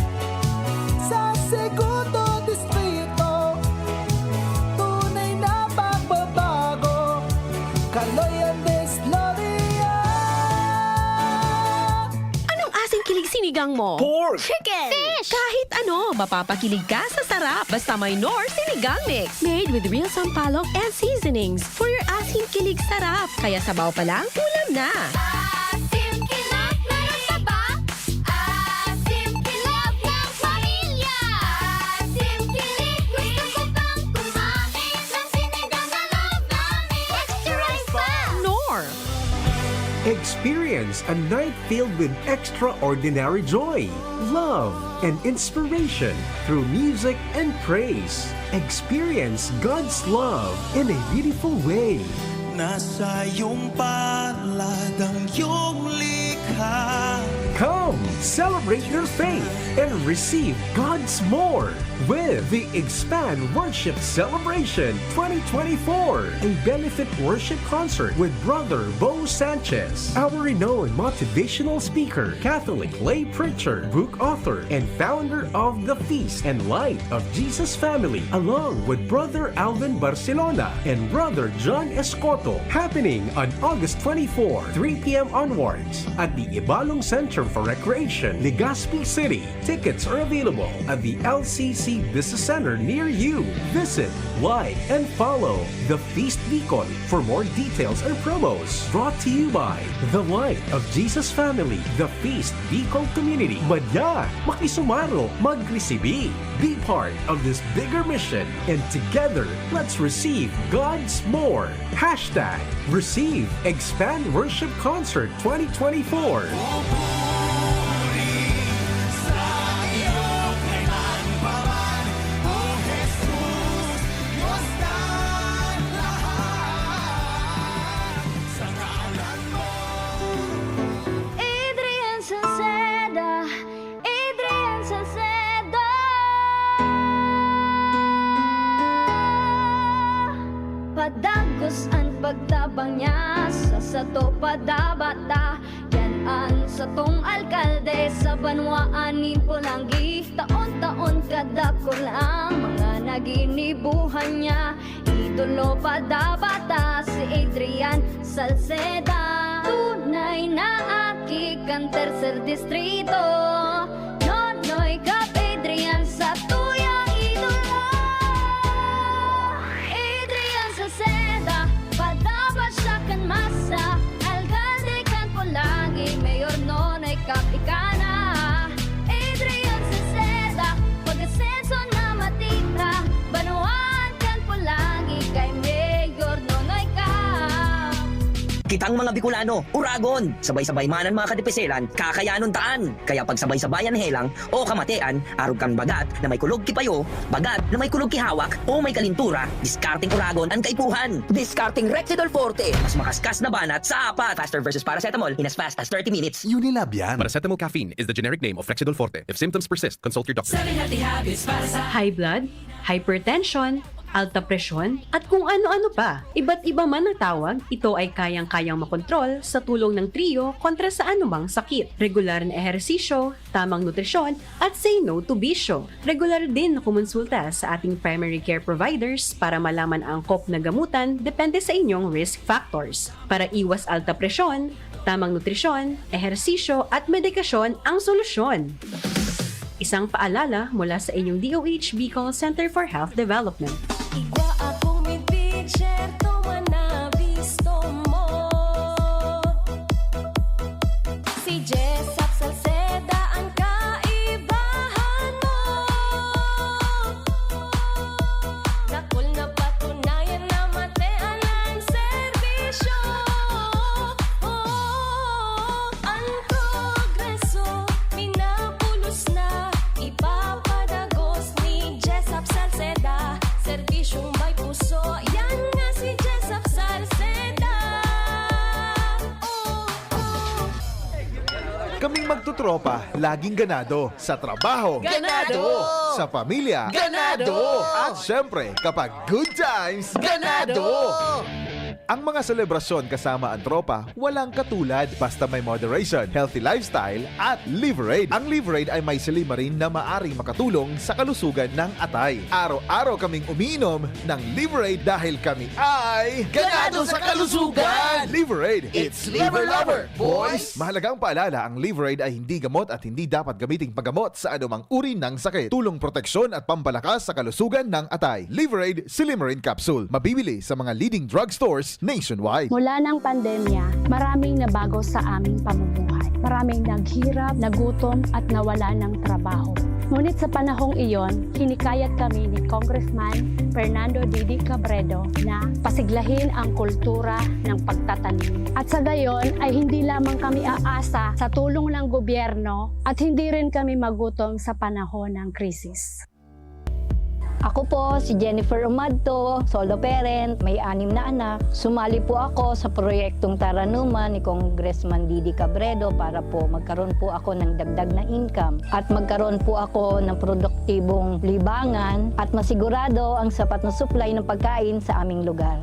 sa Segundo Distrito. Tunay na pagbabago, Kaloy Andes Loria. Anong asing kilig sinigang mo? Pork! Chicken! Fish! Kahit ano, mapapakilig ka sa sarap. Basta may Knorr Sinigang Mix. Made with real sampalok and seasonings. For your asim kilig sarap. Kaya sabaw pa lang, ulam na. Asim kilig, meron ka ba? Asim kilig ng pamilya. Asim kilig, gusto ko pang kumain ng sinigang na loob namin. Extra rice pa! Knorr! Experience a night filled with extraordinary joy, love, and inspiration through music and praise. Experience God's love in a beautiful way. Nasa iyong palad ang iyong likha. Come, celebrate your faith and receive God's more with the Expand Worship Celebration twenty twenty-four, a benefit worship concert with Brother Bo Sanchez, our renowned motivational speaker, Catholic lay preacher, book author, and founder of The Feast and Light of Jesus Family, along with Brother Alvin Barcelona and Brother John Escoto, happening on August twenty-four, three p m onwards, at the Ibalong Center for Recreation, Legazpi City. Tickets are available at the L C C Business Center near you. Visit, like, and follow The Feast Bicol for more details and promos. Brought to you by The Light of Jesus Family, The Feast Bicol Community. Madya, makisumaro, magresibi. Be part of this bigger mission, and together, let's receive God's more. Hashtag Receive Expand Worship Concert twenty twenty-four. Pupuri sa iyo kailan pa man, O Jesus, Dios na lahat. Sa ngalan mo. Adrian Salceda, Adrian Salceda. Padagos an pagtabang niya sa sato padabata. Yan an satong alkalde sa banwaan nin Polangui. Taon-taon kadakul ang mga naginibuhan niya. Idolo padabata si Adrian Salceda. Tunay na aki kan Tercer Distrito. Nonoy Cap Adrian, satuyang idolo. Adrian Salceda, padapat siya kan masa. Alkalde kan Polangui, Mayor Nonoy Cap ika na. Adrian Salceda, pag-asenso na matira. Banwaan kan Polangui, kay Mayor Nonoy Cap. Kitang mga Bicolano, uragon! Sabay-sabay man an mga kadipiselan, kakayanon taan! Kaya pagsabay-sabayan helang o kamatean, arog kan bagat na may kulog ki payo, bagat na may kulog ki hawak, o may kalintura, diskarteng uragon an kaipuhan! Diskarteng Rexidol Forte! Mas makaskas na banat sa apat! Faster versus paracetamol in as fast as thirty minutes. Unilab yan. Paracetamol caffeine is the generic name of Rexidol Forte. If symptoms persist, consult your doctor. Seven healthy habits para sa High blood, hypertension, alta presyon, at kung ano-ano pa. Iba't iba man ang tawag, ito ay kayang-kayang makontrol sa tulong ng Trio kontra sa anumang sakit. Regular na ehersisyo, tamang nutrisyon, at say no to bisyo. Regular din na kumonsulta sa ating primary care providers para malaman ang angkop na gamutan depende sa inyong risk factors. Para iwas alta presyon, tamang nutrisyon, ehersisyo at medikasyon ang solusyon. Isang paalala mula sa inyong D O H Bicol Center for Health Development. Igwa akong mid-pitcher, tuman na bisto mo. Si Jessop Salceda ang kaibahan mo. Dakul na patunayan na matean ang serbisyo. Oh, ang progreso, minabulos na, ipapadagos ni Jessop Salceda. Serbisyong may puso, yan nga si Jessop Salceda. Oh, oh. Kaming Magtutropa, laging ganado. Sa trabaho. Ganado! Sa pamilya. Ganado! At syempre, kapag good times, ganado! Ang mga selebrasyon kasama ang tropa, walang katulad. Basta may moderation, healthy lifestyle, at Liverade. Ang Liverade ay may silymarin na maaring makatulong sa kalusugan ng atay. Araw-araw kaming umiinom ng Liverade dahil kami ay ganado sa kalusugan! Liverade, it's Liver Lover, boys! Mahalagang paalala, ang Liverade ay hindi gamot at hindi dapat gamiting paggamot sa anumang uri ng sakit. Tulong proteksyon at pampalakas sa kalusugan ng atay. Liverade Silymarin Capsule. Mabibili sa mga leading drugstores nationwide. Mula ng pandemya, maraming nabago sa aming pamumuhay. Maraming naghirap, nagutom, at nawala ng trabaho. Ngunit sa panahong iyon, hinikayat kami ni Congressman Fernando Didi Cabredo na pasiglahin ang kultura ng pagtatanim. At sa gayon ay hindi lamang kami aasa sa tulong ng gobyerno at hindi rin kami magutom sa panahon ng krisis. Ako po si Jennifer Umadto, solo parent, may anim na anak. Sumali po ako sa proyektong Taranuman ni Congressman Didi Cabredo para po magkaroon po ako ng dagdag na income at magkaroon po ako ng produktibong libangan at masigurado ang sapat na supply ng pagkain sa aming lugar.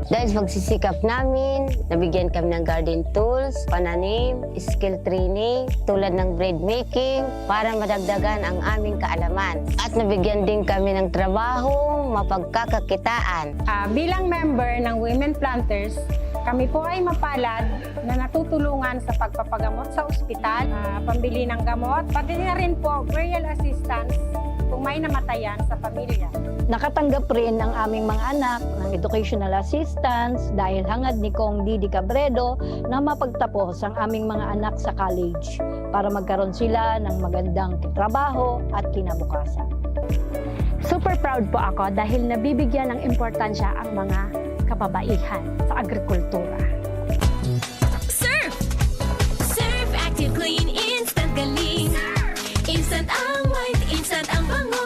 Dahil sa pagsisikap namin, nabigyan kami ng garden tools, pananim, skill training, tulad ng bread making, para madagdagan ang aming kaalaman. At nabigyan din kami ng trabaho, mapagkakakitaan. Ah, bilang member ng Women Planters, kami po ay mapalad na natutulungan sa pagpapagamot sa ospital, ah, pambili ng gamot, pati na rin po burial assistance kung may namatayan sa pamilya. Nakatanggap rin ang aming mga anak ng educational assistance dahil hangad ni Cong Didi Cabredo na mapagtapos ang aming mga anak sa college para magkaroon sila ng magandang trabaho at kinabukasan. Super proud po ako dahil nabibigyan ng importansya ang mga kababaihan sa agrikultura. Surf! Surf Active Clean Instant Galing. Instant ang white, instant ang bango.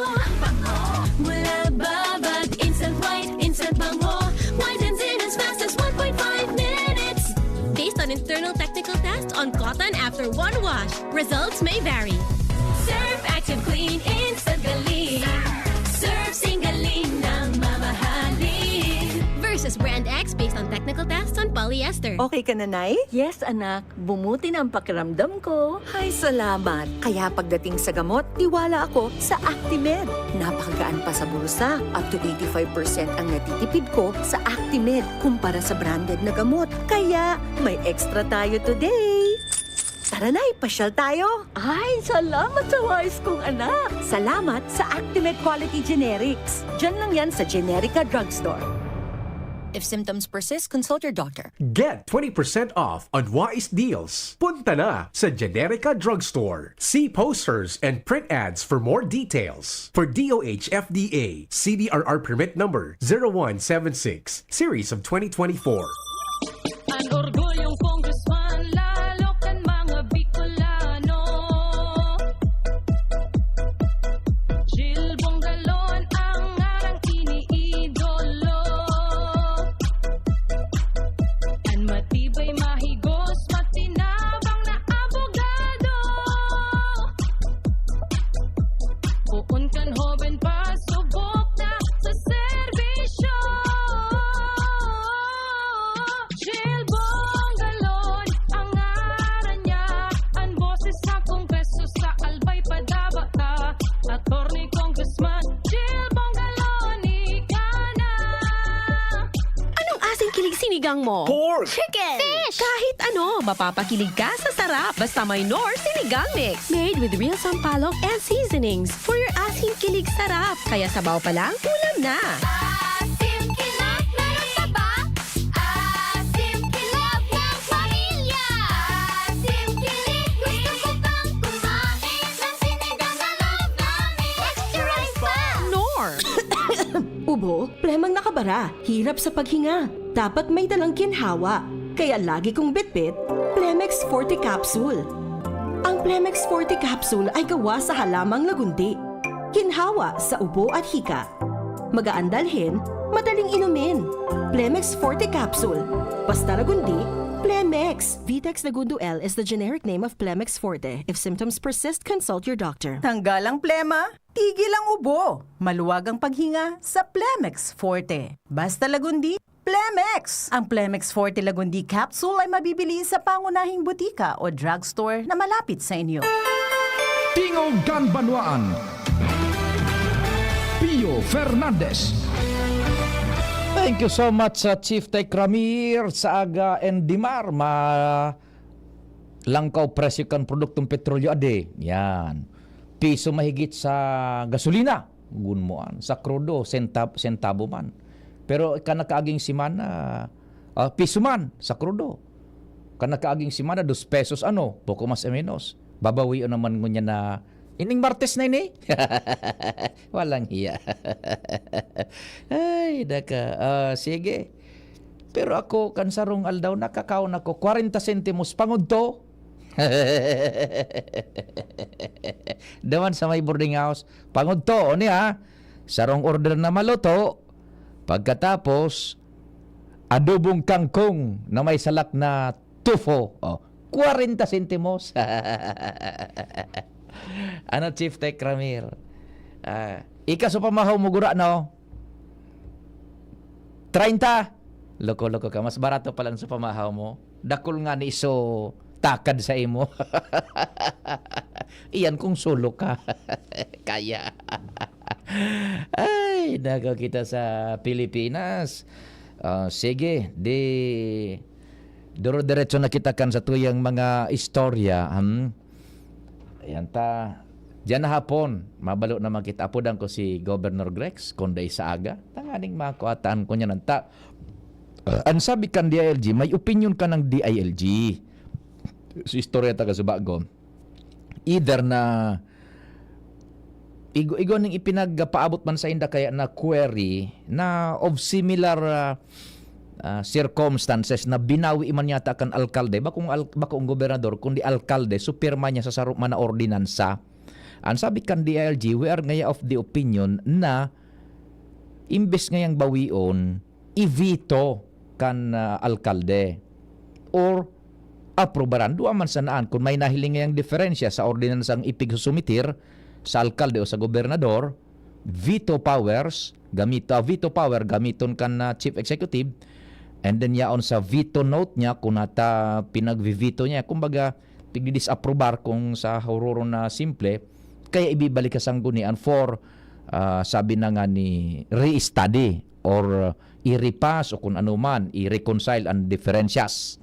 Mula babad, instant white, instant bango. Whitens in as fast as one point five minutes. Based on internal technical test on cotton after one wash, results may vary. Surf Active Clean Instant Galing. Surf Sing Galing ng mamahalin. Versus Brand X based on technical tests on polyester. Okay ka na, Nay? Yes, anak. Bumuti na ang pakiramdam ko. Ay, salamat. Kaya pagdating sa gamot, tiwala ako sa Actimed. Napakagaan pa sa bulsa. Up to eighty-five percent ang natitipid ko sa Actimed kumpara sa branded na gamot. Kaya, may extra tayo today. Tara na, ipasyal tayo. Ay, salamat sa wais kong anak. Salamat sa Actimed Quality Generics. Diyan lang yan sa Generica Drugstore. If symptoms persist, consult your doctor. Get twenty percent off on Wise Deals. Punta na sa Generica Drugstore. See posters and print ads for more details. For D O H F D A, C D R R permit number zero one seven six, series of twenty twenty-four. An orgulyong Congressman, lalo kan mga Bicolano. Jill Bongalon ang ngarang iniidolo. An matibay, mahigos, matinabang na abogado. Poon kan hoben pa, subok na sa serbisyo. Jill Bongalon ang ngaran niya, an boses sa Kongreso sa Albay padaba ta. Attorney Congressman Jill Bongalon, ika na. Anong asing kilig sinigang mo? Pork! Chicken! Fish! Kahit ano, mapapakilig ka sa sarap. Basta may Knorr Sinigang Mix. Made with real sampalok and seasonings. For your asing kilig sarap. Kaya sabaw pa lang, ulam na. Asim kilog, meron pa ba? Asim kilog ng pamilya. Asim kilog, gusto ko pang kumain ng sinigang na loob namin. Extra rice pa! Knorr! Ubo, plemang nakabara, hirap sa paghinga. Dapat may dalang ginhawa. Kaya lagi kong bitbit, Plemex Forte Capsule. Ang Plemex Forte Capsule ay gawa sa halamang lagundi. Ginhawa sa ubo at hika. Magaan dalhin, madaling inumin. Plemex Forte Capsule. Basta lagundi, Plemex. Vitex Segundo L is the generic name of Plemex Forte. If symptoms persist, consult your doctor. Tanggal ang plema, tigil ang ubo. Maluwag ang paghinga sa Plemex Forte. Basta Lagundi, Plemex! Ang Plemex Forte Lagundi Capsule ay mabibili sa pangunahing butika o drugstore na malapit sa inyo. Tingog kan Banwaan, Pio Fernandez. Thank you so much, uh, Chief Tech Ramir, sa aga and Dimar. Ma langkaw presyo kan produktong petrolyo ade. Yan. Piso mahigit sa gasolina. Gunmoan. Sa krudo, senta-, sentabo man. Pero kan nakaaging semana, ah, piso man sa krudo. Kan nakaaging semana, dos pesos ano, poko mas o menos. Babawion naman ngunyan na, ining Martes na ini. Walang hiya. Ay, naka. Ah, sige. Pero ako, kan sarong aldaw, nakakaon ako, kwarenta sentimos, pangudto. Duman sa may boarding house, pangudto, o niya, sarong order na maluto, pagkatapos, adobong kangkong na may salak na tufo. O, kwarenta sentimos. Ano, Chief Tech Ramir? Ah, ika sa pamahaw mo, gura, no? Treinta? Loko-loko ka. Mas barato pa lang sa pamahaw mo. Dakul nga ni iso takad sa imo. Iyan kung solo ka. Kaya. Ay, nako, kita sa Pilipinas. Ah, sige, di duro-diretso na kita kan sa tuyang mga istorya. Hmm? Ayan ta. Diyan na hapon, mabalo naman kita. Apodan ko si Governor Grex, kung dai sa aga. Tanganing makuataan ko niya ng ta-, Ang sabi kan D I L G, may opinion ka ng D I L G. So, istorya taga Subagon. Either na igo-igo ning ipinagpaabot man sa inda kaya na query na of similar, ah, ah, circumstances na binawi man yata kan alkalde, bakong al-, bakong gobernador, kundi alkalde, so pirma niya sa saro man na ordinansa. Ang sabi kan D I L G, we are ngaya of the opinion na imbes ngayang bawion, i-veto kan, ah, alkalde or aprobaran. Dua man sanaan, kun may nahiling ngayang diferensya sa ordinansang ipigsusumitir sa alkalde o sa gobernador, veto powers, gamit, ah, veto power gamiton kan, ah, chief executive, and then yaon sa veto note niya, kun nata pinagvi-veto niya, kumbaga, tigdi-disapprobar kung sa huroron na simple, kaya ibibalik sa sanggunian for, ah, sabi na nga ni, re-study or i-repass o kung ano man, i-reconcile ang diferensyas.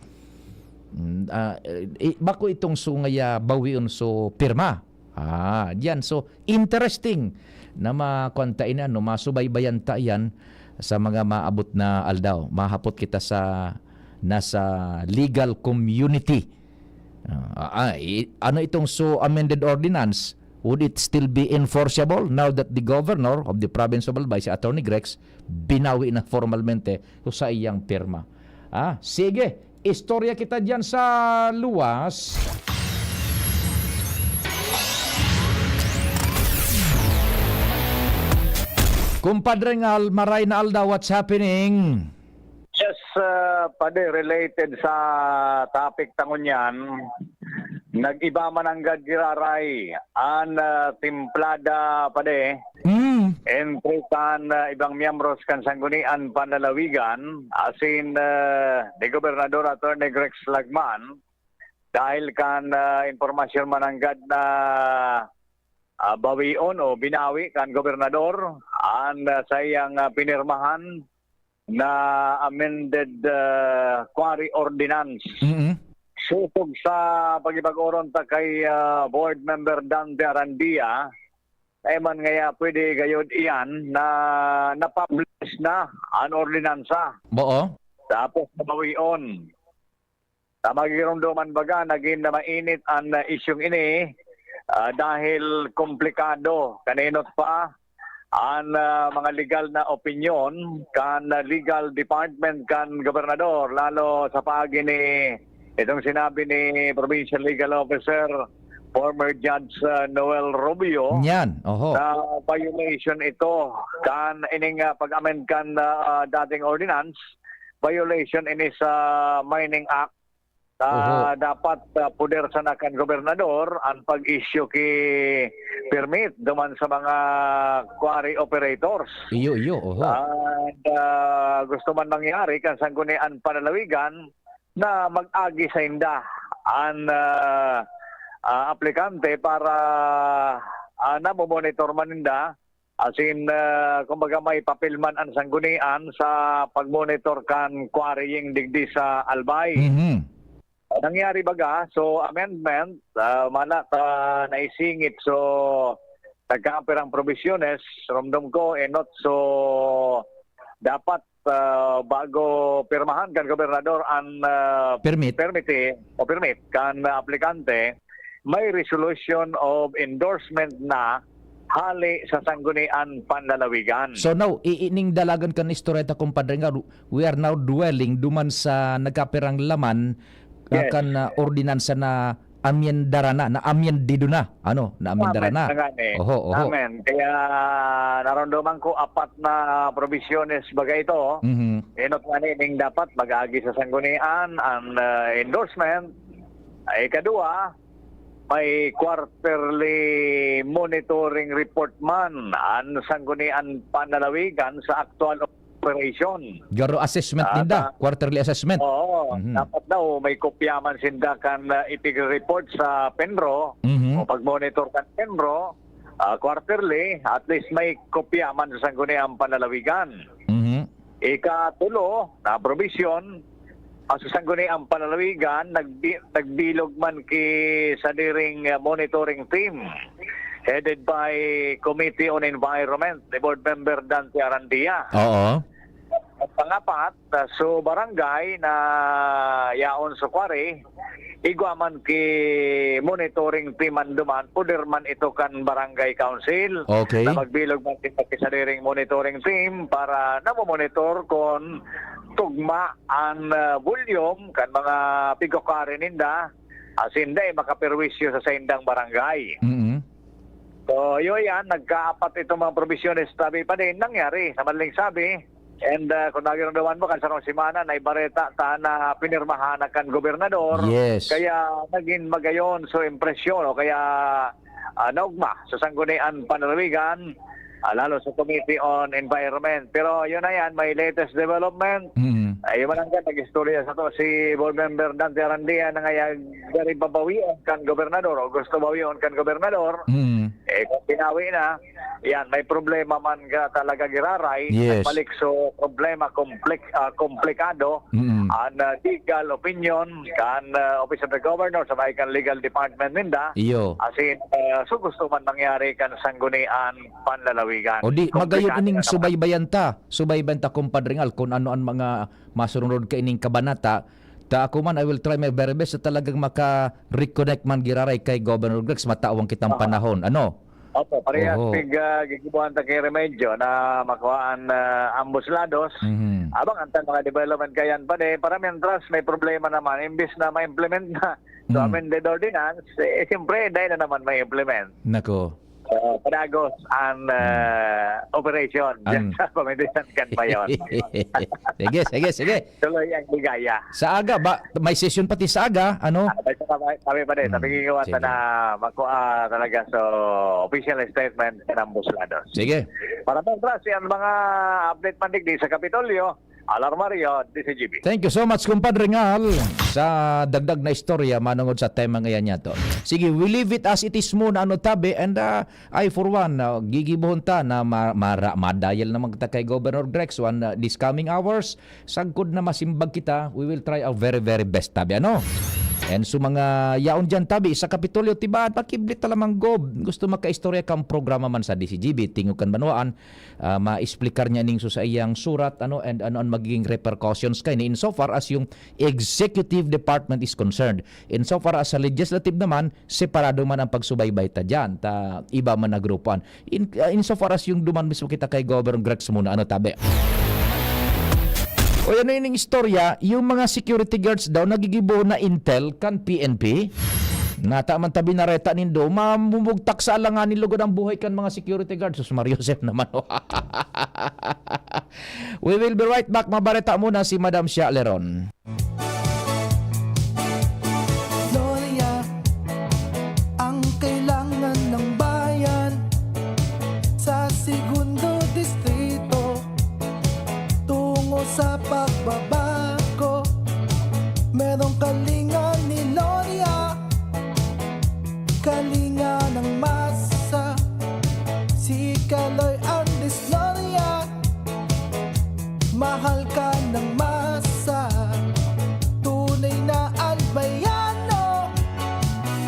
Mm, ah, eh, bako itong sungay, ah, bawion so pirma. Ah, diyan. So, interesting na makuan ta ini, ano, masubaybayan ta iyan sa mga maabot na aldaw. Mahapot kita sa nasa legal community. Ah, ah, i-, ano itong so amended ordinance? Would it still be enforceable now that the governor of the province of Albay, si Attorney Grex, binawi na formalmente sa iyang pirma? Ah, sige, istorya kita diyan sa luwas. Kumpadre Ngal, maray na aldaw, what's happening? Yes, ah, pade, related sa topic ta ngunyan, nag-iba man nanggad giraray an, ah, timplada, pade, Hmm. entre kan, ah, ibang miyembros kan Sanggunian Panlalawigan, asin, ah, ni Gobernador Attorney Grex Lagman, dahil kan, ah, impormasyon man nanggad na, ah, bawion o binawi kan gobernador an, ah, saiyang, ah, pinirmahan na amended, ah, quarry ordinance. Mm-mm. Sutog sa pagipag-oron ta kay, ah, Board Member Dante Arandia, eh man ngaya pwede gayod iyan na na-publish na an ordinansa. Oo. Tapos nabawion. Sa magigiromdoman baga, nagin na mainit an, ah, isyung ini, ah, dahil komplikado. Kaninot pa an, ah, mga legal na opinyon kan, ah, legal department kan gobernador, lalo sa paagi ni itong sinabi ni Provincial Legal Officer, former Judge, ah, Noel Rubio, Yan, oho. na violation ito kan ining, ah, pag-amend kan, ah, dating ordinance, violation ini sa Mining Act Ah, Oho. dapat, ah, poder sana kan gobernador an pag-issue ki permit duman sa mga quarry operators. Iyo, iyo, oho. And, ah, gusto man mangyari kan Sangguniang Panlalawigan na mag-agi sainda an, ah, ah, aplikante para, ah, namomonitor man ninda. As in, ah, kumbaga, may papel man an sanggunian sa pagmonitor kan quarrying digdi sa Albay. Mhm. Nangyari baga, so, amendment, ah, mana ta naisingit, so, nagkaapirang probisyones, romdom ko, enot, so, dapat, ah, bago pirmahan kan gobernador an, ah, Permit. permiti o permit kan aplikante, may resolution of endorsement na hale sa Sangguniang Panlalawigan. So now, i-, ining dalagan kan istorya ta, kumpadre, nga, we are now dwelling duman sa nagkapirang laman, ah, Yes. kan, ah, ordinansa na amyendara na, na amyendido na, ano, na amyendara Amen na. na nga ni. Oho, oho. Amen. Kaya naramdaman ko apat na probisyones baga ito. Mhm. Enot nga ni ning dapat mag-agi sa sanggunian, ang, ah, endorsement. Ay, ikadua, may quarterly monitoring report man ang Sangguniang Panlalawigan sa aktual operation. Garo assessment Ah, ninda, ta- quarterly assessment. Oo, Mhm. dapat daw may kopya man sinda kan, ah, ipig-report sa PENRO Mhm. o pag-monitor kan PENRO, ah, quarterly, at least may kopya man sa Sangguniang Panlalawigan. Mhm. Ikatulo na probisyon, ang sa Sangguniang Panlalawigan, nagbi-, nagbilog man ki sadiring, ah, monitoring team headed by Committee on Environment ni Board Member Dante Arandia. Oo. At pangapat, ah, so barangay na yaon sa quarry, igwa man ki monitoring team man duman, poder man ito kan barangay council Okay. na magbilog man kita ki sadiring monitoring team para namomonitor kon tugma an, ah, volume kan mga pigkukari ninda, asin dai makaperwisyo sa saindang barangay. Mm. So, yun yan, nagkaapat itong mga probisyones, sabi pa din, nangyari, sa madaling sabi. And, ah, kung nagiramdaman mo, kan sarong semana, naibareta ta na pinirmahan na kan gobernador. Yes. Kaya naging magayon so impresyon, o kaya, ah, naugma sa Sanggunian Panlalawigan, ah, lalo sa Committee on Environment. Pero yun na yan, may latest development. Mm. Ay, yun man ang nag-istorya sa to, si Board Member Dante Arandia na ngaya gari babawion kan gobernador o gusto bawion kan gobernador. Mm. Eh, kung pinawi na, yan, may problema man ka talaga giraray. Yes. Balik so problema, komplik-, ah, komplikado. Mm. An, ah, legal opinion kan, ah, Office of the Governor sa may kan legal department ninda. Iyo. Asin, ah, so gusto man mangyari kan Sanggunian Panlalawigan. O di, magayon Komplikado ining na naman. Subaybayan ta. Subaybayan ta, Compadre Ngal, kung ano ang mga masurunod kaining kabanata. Ta ako man, I will try my very best sa talagang maka-reconnect man giraray kay Governor Grex, matawan kitang Aha. panahon. Ano? Opo, parehas Oho. pig, ah, gigibuhan ta ki remedyo na makuhaan, ah, ambos lados. Mhm. Abang ang tan mga development kayan pa de, para mientras may problema naman, imbis na ma-implement na, so, Hmm. amended ordinance, eh, siyempre, dahil na naman may implement. Nako. So, padagos ang, Hmm. ah, operation dyan Ang sa pamilihan kan Bayon. Sige, sige, sige. Tuloy ang ligaya. Sa aga ba? May session pati sa aga, ano? Ah, may saka may, kami pa din. Hmm, Sabi ko, sige. na mako-, ah, talaga, so, official statement ng Buslados. Sige. Para mientras, yan mga update man digdi sa Kapitolyo, Alar Mario, D C G B. Thank you so much, Compadre Ngal, sa dagdag na istorya manungod sa tema ngayon niya to. Sige, we leave it as it is muna, ano, tabi, and, ah, I, for one, ah, gigibohon ta na ma-, mara-, madayal naman kita kay Governor Grex one, ah, this coming hours. Sagkod na masimbag kita, we will try our very, very best, tabi, ano? And so, mga yaon dyan, tabi, sa Kapitolyo, tibaan, pakiblit ta lamang, Gob. Gusto makaistorya kang programa man sa D C G B, Tingog kan Banwaan, ah, maexplikar niya ning so sa iyang surat, ano, and ano ang magiging repercussions kay ni insofar as yung executive department is concerned. Insofar as sa legislative naman, separado man ang pagsubaybay ta dyan, ta iba man na grupo. In, ah, insofar as yung duman mismo kita kay Governor Grex muna, ano, tabi? O, ano yun yung istorya? Yung mga security guards daw nagigibo na intel kan P N P? Nata man tabi nareta nindo, mamumugtak sa alanganin lugod ang buhay kan mga security guards. Sus, Mario Joseph naman. We will be right back. Mabareta muna si Madam Shia Leron. Kaloy Andres Gloria, mahal ka ng masa. Tunay na albayano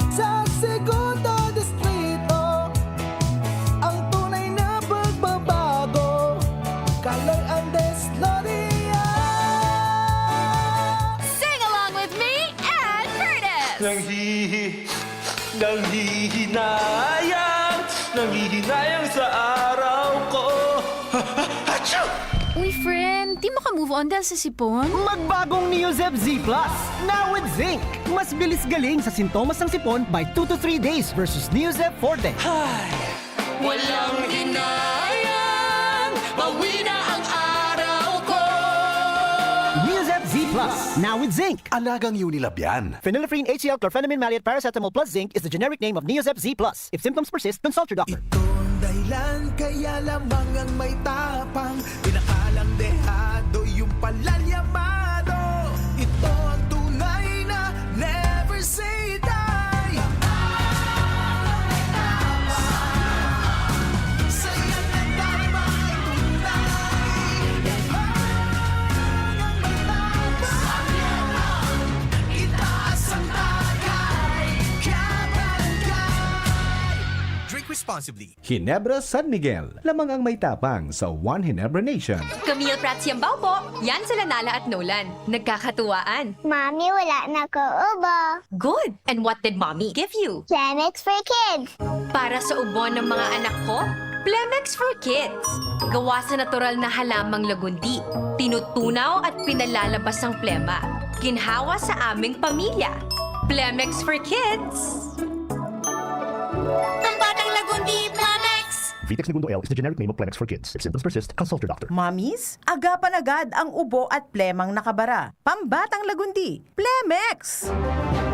sa Segundo Distrito. Ang tunay na pagbabago, Kaloy Andres Gloria. Sing along with me and Curtis! Nanghihi-, nanghihinayang, nanghihinayang sa araw ko. Ha, ha, achoo! Uy, friend, di mo ka move on dahil sa sipon? Magbagong Neozep Z Plus, now with zinc. Mas bilis galing sa sintomas ng sipon by two to three days versus Neozep Forte. Hay! Walang hinayang, bawi na ang araw ko. Neozep Z Plus, now with zinc. Alagang Unilab yan. Phenylephrine H C L chlorphenamine maleate paracetamol plus zinc is the generic name of Neozep Z Plus. If symptoms persist, consult your doctor. Ito ang dahilan kaya lamang ang may tapang, pinakalang dehado yung palalyamado. Ito ang tunay na never say die. Saya ng darma ay tunay. Ang may tapang, itaas ang tagay, kabarangay. Drink responsibly. Ginebra San Miguel, lamang ang may tapang sa One Ginebra Nation. Camille Prats Yambao po. Yan sila Nala at Nolan. Nagkakatuwaan. Mami, wala na ko ubo. Good! And what did Mommy give you? Plemex for Kids. Para sa ubo ng mga anak ko, Plemex for Kids. Gawa sa natural na halamang lagundi. Tinutunaw at pinalalabas ang plema. Ginhawa sa aming pamilya. Plemex for Kids. Ang batang lagundi, Plemex! Vitex Negundo L is the generic name of Plemex for Kids. If symptoms persist, consult your doctor. Mommies, agapan agad ang ubo at plemang nakabara. Pambatang lagundi, Plemex!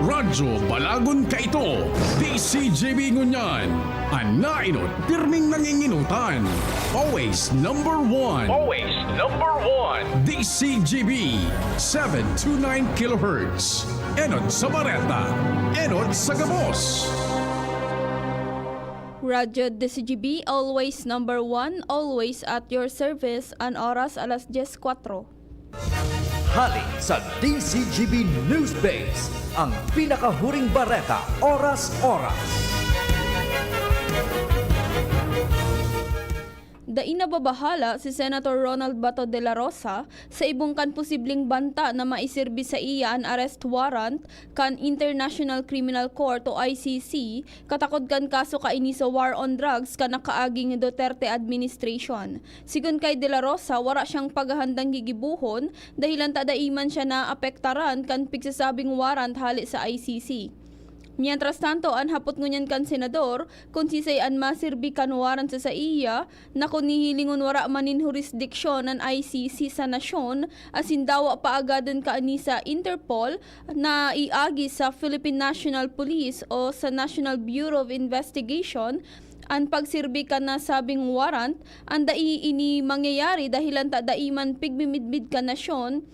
Radyo Balagon Kaito, D C G B ngunyan. An naenot, pirming nanginginutan. Always number one. Always number one. D C G B, seven two nine kilohertz. Enot sa bareta, enot sa gabos. Radyo D C G B, always number one, always at your service. An oras, alas dyes kwatro. Hali sa D C G B News Base, ang pinakahuring bareta, oras-oras. Dai nababahala si Senator Ronald Bato de la Rosa sa ibong kan posibleng banta na maisirbi saiya an arrest warrant kan International Criminal Court o I C C, katakod kan kaso kaini sa war on drugs kan nakaaging Duterte administration. Sigon kay De La Rosa, wara siyang paghahandang gigibohon, dahilan ta dai man siya naapektaran kan pigsasabing warrant hale sa I C C. Mientras tanto, an hapot ngunyan kan senador kun siisay an masirbi kan warrant sa saiya, na kun hihilingon wara man nin hurisdiksyon an I C C sa nasyon, asin dawa paagadon kaini sa Interpol na iagi sa Philippine National Police o sa National Bureau of Investigation an pagsirbi kan nasabing warrant, an dai ini mangyayari dahilan ta dai man pigmimidbid kan nasyon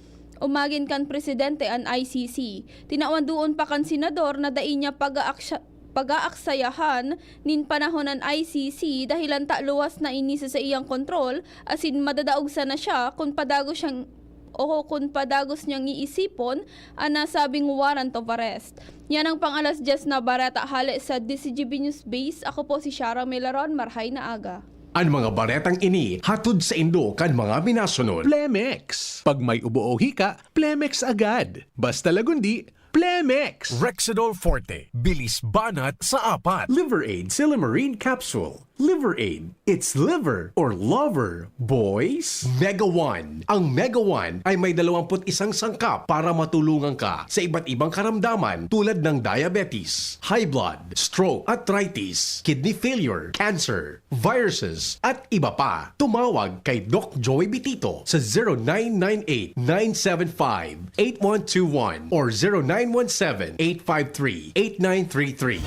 o magin kan presidente an I C C. Tinawan duon pa kan senador na dai niya pag-aaksya-, pag-aaksayahan nin panahon an I C C dahilan ta luwas na ini sa saiyang kontrol asin madadaog sana siya kun padagos siyang o kun padagos niyang iisipon an nasabing warrant of arrest. Yan ang pang-alas dyes na bareta hale sa D C G B News Base. Ako po si Shara Melaron. Marhay na aga. An mga baretang ini hatod saindo kan mga minasunod. Plemex. Pag may ubo o hika, Plemex agad. Basta lagundi, Plemex. Rexidol Forte. Bilis banat sa apat. Liver Aid Silymarin Capsule. Liver Aid. It's liver or lover, boys. Mega One. Ang Mega One ay may dalawamput isang sangkap para matulungan ka sa iba't ibang karamdaman tulad ng diabetes, high blood, stroke, arthritis, kidney failure, cancer, viruses, at iba pa. Tumawag kay Doc Joey Bitito sa zero nine nine eight, nine seven five, eight one two one or zero nine one seven, eight five three, eight nine three three.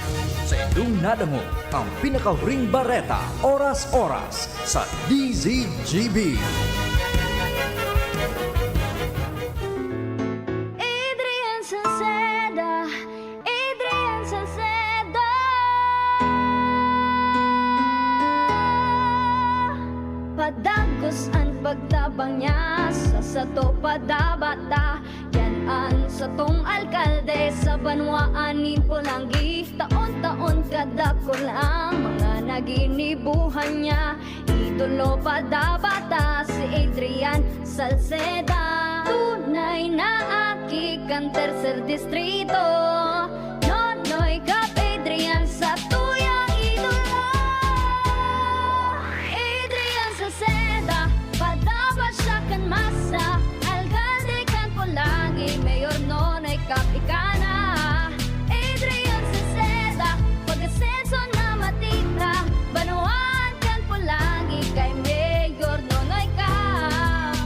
Sa indong nadangog ang pinakahuring bareta, oras-oras sa D Z G B. Adrian Salceda, Adrian Salceda. Tabang niya sa sato pa dapat ta. Yan an satong alkalde sa banwaan nin Polangui. Taon-taon kadakul ang mga naginibuhan niya. Idolo pa dapat ta si Adrian Salceda. Tunay na aki kan Tercer Distrito. Nonoy Cap Adrian sa tuyang idolo. Adrian Salceda, padapat siya kan masa. Alkalde kan Polangui, Mayor Nonoy Cap ika na. Adrian Salceda, pag-asenso na matita. Banwaan kan Polangui kay Mayor Nonoy Cap.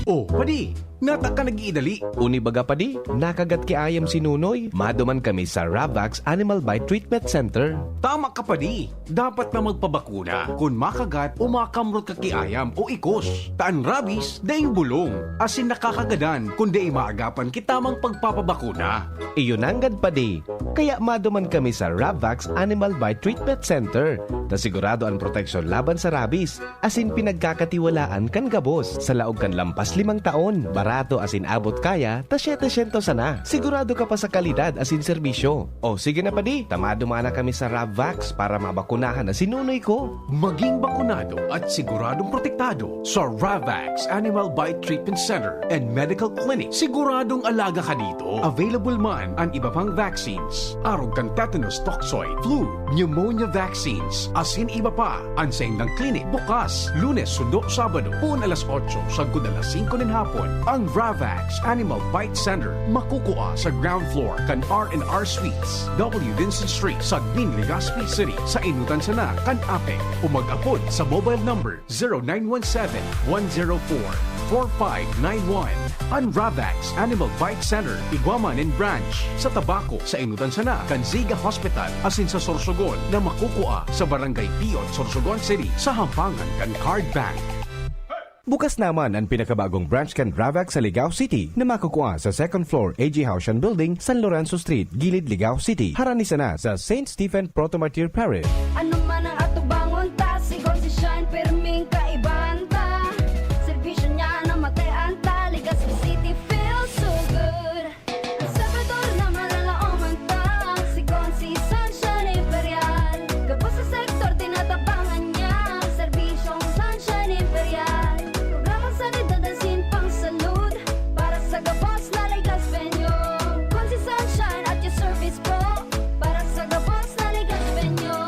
Oh, padi, nata ka nag-iidali. Uni baga padi, nakagat ki ayam si Nonoy. Maduman kami sa Ravax Animal Bite Treatment Center. Tama ka padi, dapat na magpabakuna kun makagat o makamrot ka ki ayam o ikos. Ta an rabies, daing bulong, asin nakakagadan kun dai maagapan ki tamang pagpapabakuna. Iyo nanggad padi, kaya maduman kami sa Ravax Animal Bite Treatment Center, ta sigurado an proteksyon laban sa rabies, asin pinagkakatiwalaan kan gabos. Sa laog kan lampas limang taon, barato asin abot kaya ta setecientos sana. Sigurado ka pa sa kalidad asin serbisyo. O sige na padi, ta maduman na kami sa Ravax para mabakunahan na si Nonoy ko. Maging bakunado at siguradong protektado sa Ravax Animal Bite Treatment Center and Medical Clinic. Siguradong alaga ka dito. Available man an iba pang vaccines, arog kan tetanus toxoid, flu, pneumonia vaccines, asin iba pa. An saindang clinic bukas Lunes sundo Sabado, poon alas otso sagkod alas singko nin hapon. Ang Ravax Animal Bite Center makukua sa ground floor kan R and R Suites, W Vincent Street, Sagmin, Legazpi City, sa Inutan sana kan APEC, o mag-apod sa mobile number zero nine one seven, one zero four, four five nine one. An Ravax Animal Bite Center igwa man nin branch sa Tabaco, sa Inutan sana kan Ziga Hospital, asin sa Sorsogon, na makukua sa Barangay Piot, Sorsogon City, sa hampangan kan Card Bank. Bukas naman an pinakabagong branch kan Ravax sa Ligao City na makukua sa second floor A G Haushan Building, San Lorenzo Street, Gilid, Ligao City. Harani sana sa Saint Stephen Proto-Martyr Parish. Ano man ang atubangon ta, sigon si Shine, pirming kaibahan ta. Serbisyo niya na matean ta, Legazpi City feels so good. Ang Salvador na malalaoman ta, sigon si Sunshine Imperial. Gabos sa sektor, tinatabangan niya, serbisyong Sunshine Imperial. Programang sanidad asin pangsalud, para sa gabos na Legazpeño. Kun si Sunshine at your service po, para sa gabos na Legazpeño.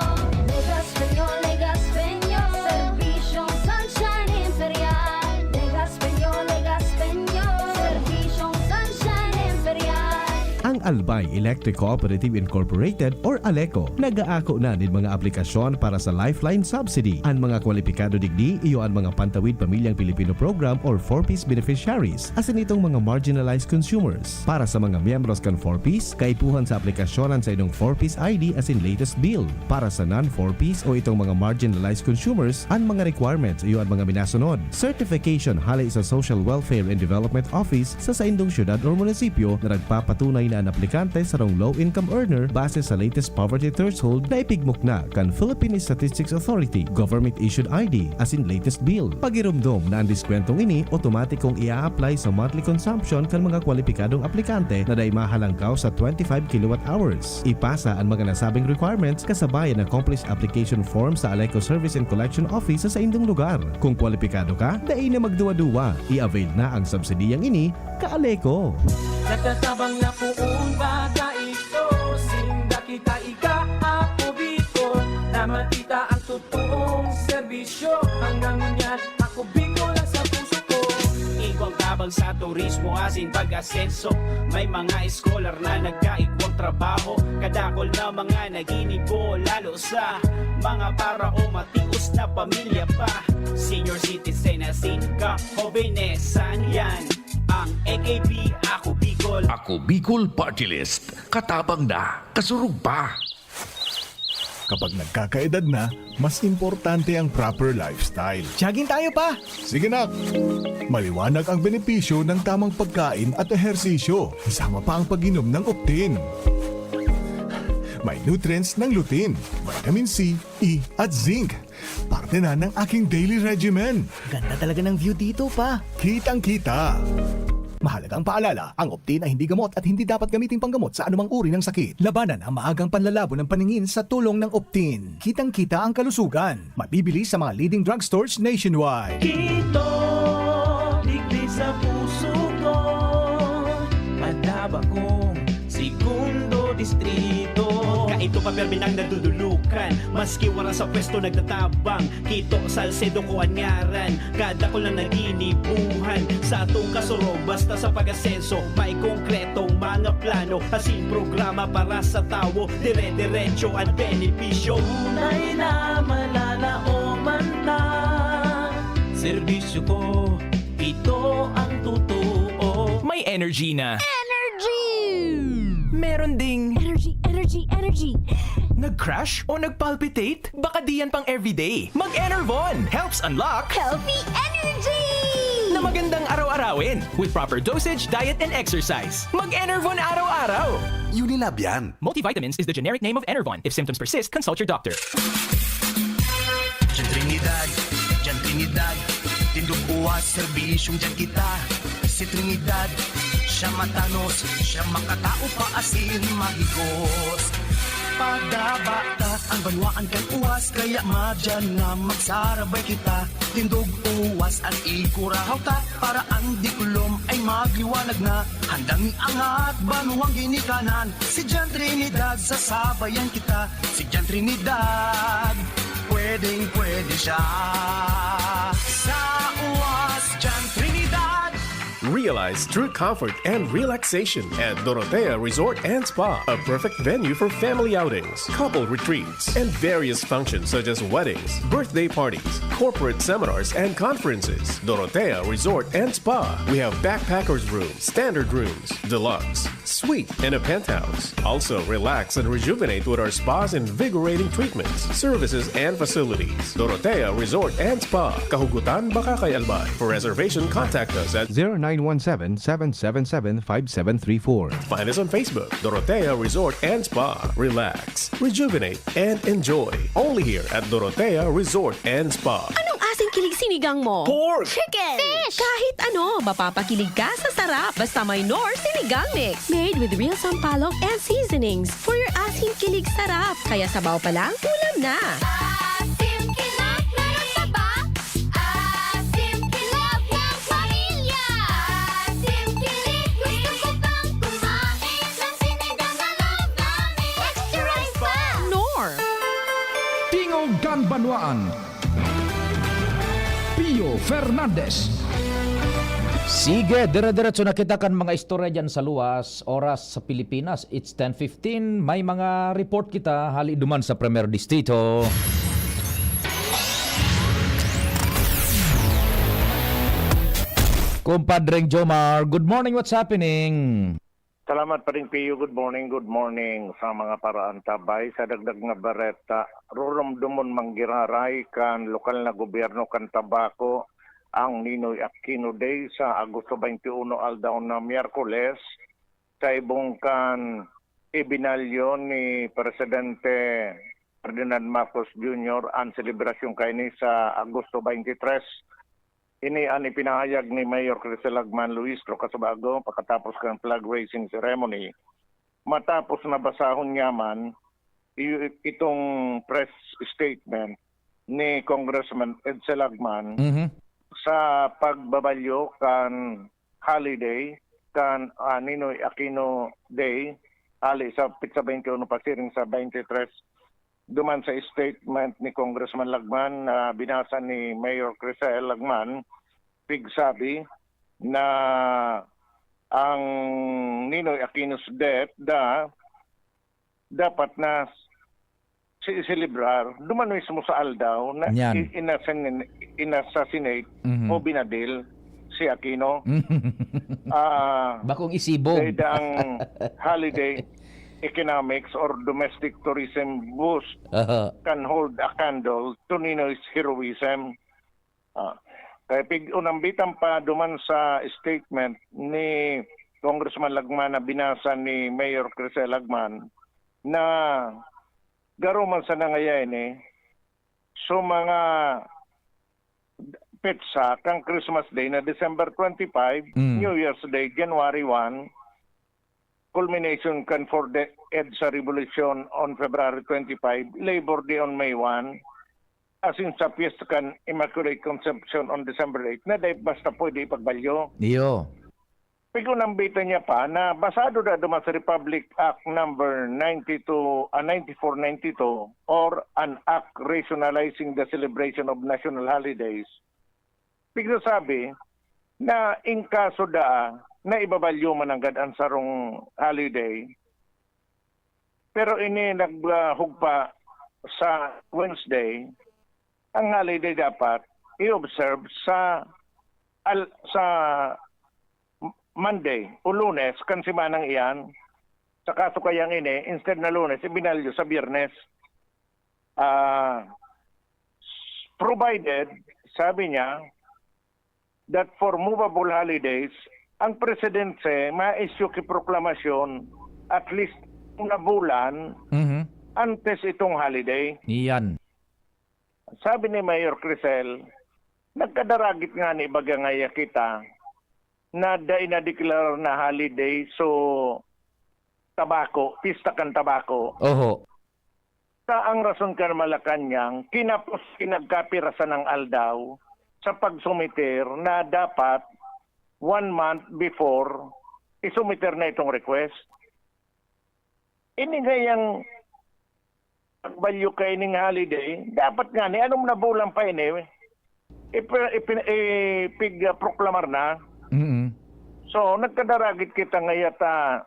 Legazpeño, Legazpeño, serbisyong Sunshine Imperial. Legazpeño, Legazpeño, serbisyong Sunshine Imperial. Ang Albay Electric Cooperative Incorporated or ALECO nag-aako na nin mga aplikasyon para sa Lifeline Subsidy. An mga kwalipikado digdi iyo an mga Pantawid Pamilyang Pilipino Program or four Ps beneficiaries, asin itong mga marginalized consumers. Para sa mga miyembros kan four Ps, kaipuhan sa aplikasyon an saindong four Ps I D asin latest bill. Para sa non-four Ps o itong mga marginalized consumers, an mga requirements iyo an mga minasunod: certification hale sa Social Welfare and Development Office sa saindong syudad or munisipyo na nagpapatunay na an aplikante sarong low-income earner base sa latest poverty threshold na ipigmukna kan Philippine Statistics Authority, government-issued I D, asin latest bill. Pagiromdom na an diskwentong ini otomatikong ia-apply sa monthly consumption kan mga kwalipikadong aplikante na dai mahalangkaw sa twenty-five kilowatt hours. Ipasa an mga nasabing requirements kasabay an accomplished application form sa ALECO Service and Collection Office sa saindong lugar. Kung kwalipikado ka, dai na magduwa-duwa, i-avail na ang subsidiyang ini, ka-ALECO! Nagtatabang na poon baga ito, sinda kita ika, ako Bicol, na makita ang totoong serbisyo. Hanggang ngunyan, ako Bicol ang sa puso ko. Igwang tabang sa turismo asin pag-asenso. May mga eskolar na nagkaigwang trabaho. Kadakol na mga naginibo, lalo sa mga para o matios na pamilya pa. Senior citizen asin ka-hobenesan, yan ang A K P, Ako Bicol. Ako Bicol Party List. Katabang na, kasurog pa. Kapag nagkakaedad na, mas importante ang proper lifestyle. Jogging tayo, Pa! Sige, nak! Maliwanag ang benepisyo ng tamang pagkain at ehersisyo, kasama pa ang pag-inom ng Optin. May nutrients ng lutein, vitamin C, E, at zinc. Parte na ng aking daily regimen. Ganda talaga ng view dito, pa. Kitang-kita. Mahalagang paalala, ang Optin ay hindi gamot at hindi dapat gamiting panggamot sa anumang uri ng sakit. Labanan ang maagang panlalabo ng paningin sa tulong ng Optin. Kitang-kita ang kalusugan. Mabibili sa mga leading drugstores nationwide. Kito, digdi sa puso ko, madaba kong segundo distrito. Kaito pa permi nang nadudulukan, maski wala sa pwesto nagtatabang. Kito, Salcedo ko an ngaran, kadakul na naginibuhan. Sa atong kasurog, basta sa pag-asenso, may konkretong mga plano. Asin programa para sa tawo, dire-diretso an benepisyo. Tunay na malalaoman ta, serbisyo ko, ito ang totoo. May energy na. Energy! Meron ding Energy, energy, energy! nag-crash o nag-palpitate? Baka di yan pang everyday. Mag-Enervon helps unlock Healthy energy! na magandang araw-arawin with proper dosage, diet, and exercise. Mag-Enervon araw-araw. Unilab yan. Multivitamins is the generic name of Enervon. If symptoms persist, consult your doctor. Diyan Trinidad, diyan Trinidad. Tindog uwas, serbisyong diyan kita. Si Trinidad, siya matanos, siya makatao pa asin mahigos. Padaba ta an banwaan kan uwas, kaya madyan na magsarabay kita. Tindog uwas an ikurahaw ta, para an diklom ay magliwanag na. Handang iangat banwang ginikanan, si Jan Trinidad, sasabayan kita. Si Jan Trinidad, pwedeng pwede siya. Sa uwas, Jan Trinidad. Realize true comfort and relaxation at Dorotea Resort and Spa, a perfect venue for family outings, couple retreats, and various functions such as weddings, birthday parties, corporate seminars, and conferences. Dorotea Resort and Spa. We have backpackers room, standard rooms, deluxe, suite, and a penthouse. Also, relax and rejuvenate with our spa's invigorating treatments, services, and facilities. Dorotea Resort and Spa, Kahugutan, Bacacay, Albay. For reservation, contact us at zero nine one seven, seven seven seven, five seven three four. Find us on Facebook, Dorotea Resort and Spa. Relax, rejuvenate, and enjoy. Only here at Dorotea Resort and Spa. Anong asing kilig sinigang mo? Pork! Chicken! Fish! Kahit ano, mapapakilig ka sa sarap. Basta may Knorr Sinigang Mix. Made with real sampalok and seasonings. For your asing kilig sarap. Kaya sabaw pa lang, ulam na. Asim kilig, meron ka ba? Asim kilig ng pamilya. Asim kilig, gusto ko pang kumain ng sinigang na loob namin. Extra rice pa! Knorr! Tingog kan Banwaan, Pio Fernandez. Sige, dire-diretso na kita kan mga istorya dyan sa luwas. Oras sa Pilipinas, it's ten fifteen. May mga report kita hali duman sa Primer Distrito. Kumpadreng Jomar, good morning, what's happening? Salamat, Paring Pio. Good morning, good morning sa mga paraantabay. Sa dagdag nga bareta, rurumdumon manggiraray kan lokal na gobyerno kan Tabaco ang Ninoy Aquino Day sa Agosto twenty-one, aldaw na Miyerkules, sa ibong kan ibinalyo ni Presidente Ferdinand Marcos Junior an selebrasyon kaini sa Agosto twenty-three. Ini an ipinahayag ni Mayor Crisel Lagman Luistro Casabago pakatapos kan flag raising ceremony. Matapos na basahon niya man i-, itong press statement ni Congressman Edsel Lagman Mhm. sa pagbabalyo kan holiday kan, ah, Ninoy Aquino Day, hali sa petsa twenty-one pasiring sa twenty-three. Duman sa statement ni Congressman Lagman na binasa ni Mayor Crisel Lagman, pigsabi na ang Ninoy Aquino's death da, dapat na si-, selebrar duman mismo sa aldaw na Yan. i-, inasin-, inassassinate Mhm. o binadil si Aquino. Ah, Bakong isibog. Dahil ang holiday economics or domestic tourism boost Aha. can hold a candle to Ninoy's heroism. Ah, kaya pig-, unambitan pa duman sa statement ni Congressman Lagman na binasa ni Mayor Crisel Lagman na garo man sa nangyayari ni So, mga petsa kan Christmas Day na December twenty-five, Mm. New Year's Day, January one, culmination kan fourth EDSA Revolution on February twenty-five, Labor Day on May one, asin sa piyesta kan Immaculate Conception on December eight, na dai basta pwede ipagbalyo. Iyo. Pigunambitan niya pa na basado na duman sa Republic Act number ninety-two, ah, ninety-four ninety-two or an act rationalizing the celebration of national holidays. Pigsasabi na in kaso daa na ibabalyo mananggad an sarong holiday, pero ini naghugpa sa Wednesday, ang holiday dapat i-observe sa al-, sa Monday o Lunes kan semanang iyan. Sa kaso kayang ini, instead na Lunes, ibinalyo sa Biyernes. Ah, provided, sabi niya, that for movable holidays, ang presidente ma-issue ki proklamasyon at least una bulan Mhm. antes itong holiday. Iyan. Sabi ni Mayor Crisel, nagkadaragit ngani baga ngaya kita na dai nadeklarar na holiday, so tabako, pista kan tabako. Oho. Ta ang rason kan Malacañang, kinapos ki nagkapirasan ng aldaw sa pagsumiter na dapat one month before isumiter na itong request. Ini ngayang pagbalyo kaining holiday, dapat ngani, anom na bulan pa ini, ipi-, ipi-, ipig-, ah, proklamar na. Mm. So, nagkadaragit kita ngaya ta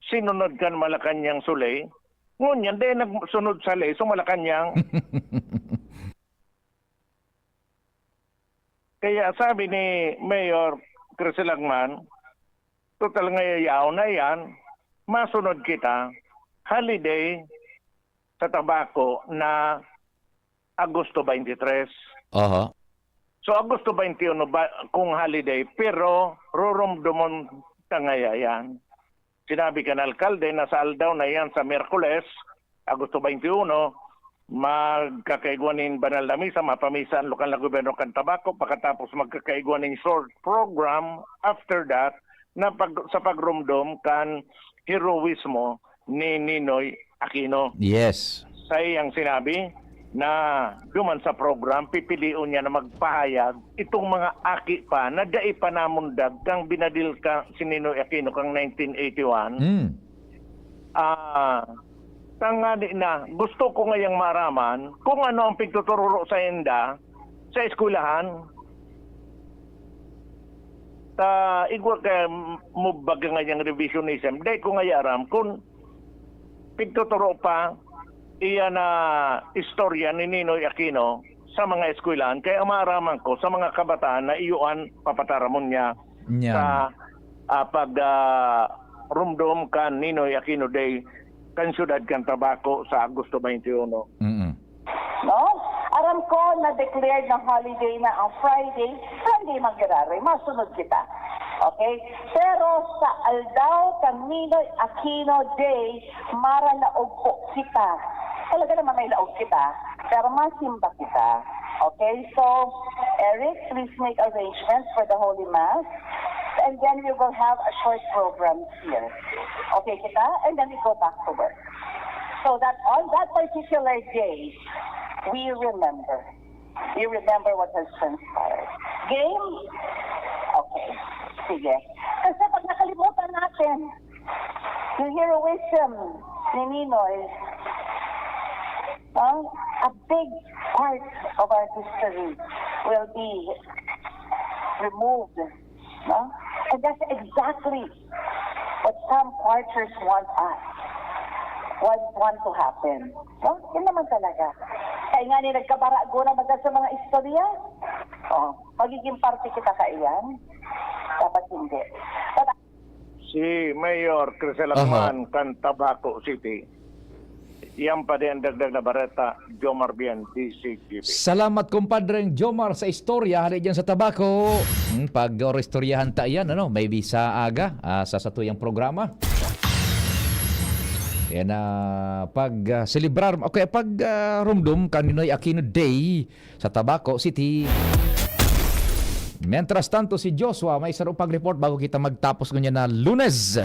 sinunod kan Malacañang sa ley. Ngunyan, dai nagsunod sa ley, so Malacañang. Kaya sabi ni Mayor Crisel Lagman, total nga yayaon na iyan, masunod kita, holiday sa tabako na Agosto twenty-three. Aha. So, Agosto twenty-one ba kung holiday, pero rurumdomon ta ngaya iyan. Sinabi kan alkalde na sa aldaw na iyan sa Miyerkules, Agosto twenty-one, magkakaigwa nin banal na misa, mapamisa an lokal na gobyerno kan Tabaco, pakatapos magkakaigwa nin short program after that na pag-, sa pagrumdom kan heroismo ni Ninoy Aquino. Yes. Sa iyang sinabi na duman sa program, pipilion niya na magpahayag itong mga aki pa na dai pa namundag kan binadil ka si Ninoy Aquino kan nineteen eighty-one. Mm. Ah, tangani na, gusto ko ngayang maaraman kung ano ang pigtutururo sa inda sa eskwelahan. Ta, igwa ka mo baga ngayang revisionism. Dai ko ngaya aram kun pigtuturo pa iya na istorya ni Ninoy Aquino sa mga eskwelahan. Kaya maaraman ko sa mga kabataan na iyo an papataramon niya Yan. sa, ah, pag, ah, rumdom kan Ninoy Aquino Day kan siyudad kan Tabaco sa Agosto twenty-one. Mm-mm. No? Aram ko na declared na holiday na ang Friday, Sunday mangyayari. Masunod kita. Okay? Pero sa aldaw kan Ninoy Aquino Day, maralaog po kita. Talaga naman may laog kita. Pero masimba kita. Okay? So, Eric, please make arrangements for the Holy Mass. And then we will have a short program here. Okay kita? And then we go back to work. So that on that particular day, we remember. We remember what has transpired. Game? Okay. Sige. Kasi pag nakalimutan natin, yung heroism ni Ninoy, no? A big part of our history will be removed, no? And that's exactly what some quarters want us, want, want to happen. No? Yun naman talaga. Kaya nga ni nagkabarago na baga sa mga istorya, oh, magiging parte kita kaiyan? Dapat hindi. But Si Mayor Crisel Aha. Lacman kan Tabaco City. Yan pa din ang dagdag na bareta, Jomar Bien, D C G B. Salamat, Compadre Jomar, sa istorya hali dyan sa Tabaco. Hmm, pag-oristoryahan ta yan, ano, maybe sa aga, ah, sa satuyang programa. Yan na pag, ah, selebrar, okay, pag, ah, rumdom kan Ninoy Aquino Day sa Tabaco City. Mientras tanto, si Joshua, may saro pag report bago kita magtapos ngunyan na Lunes.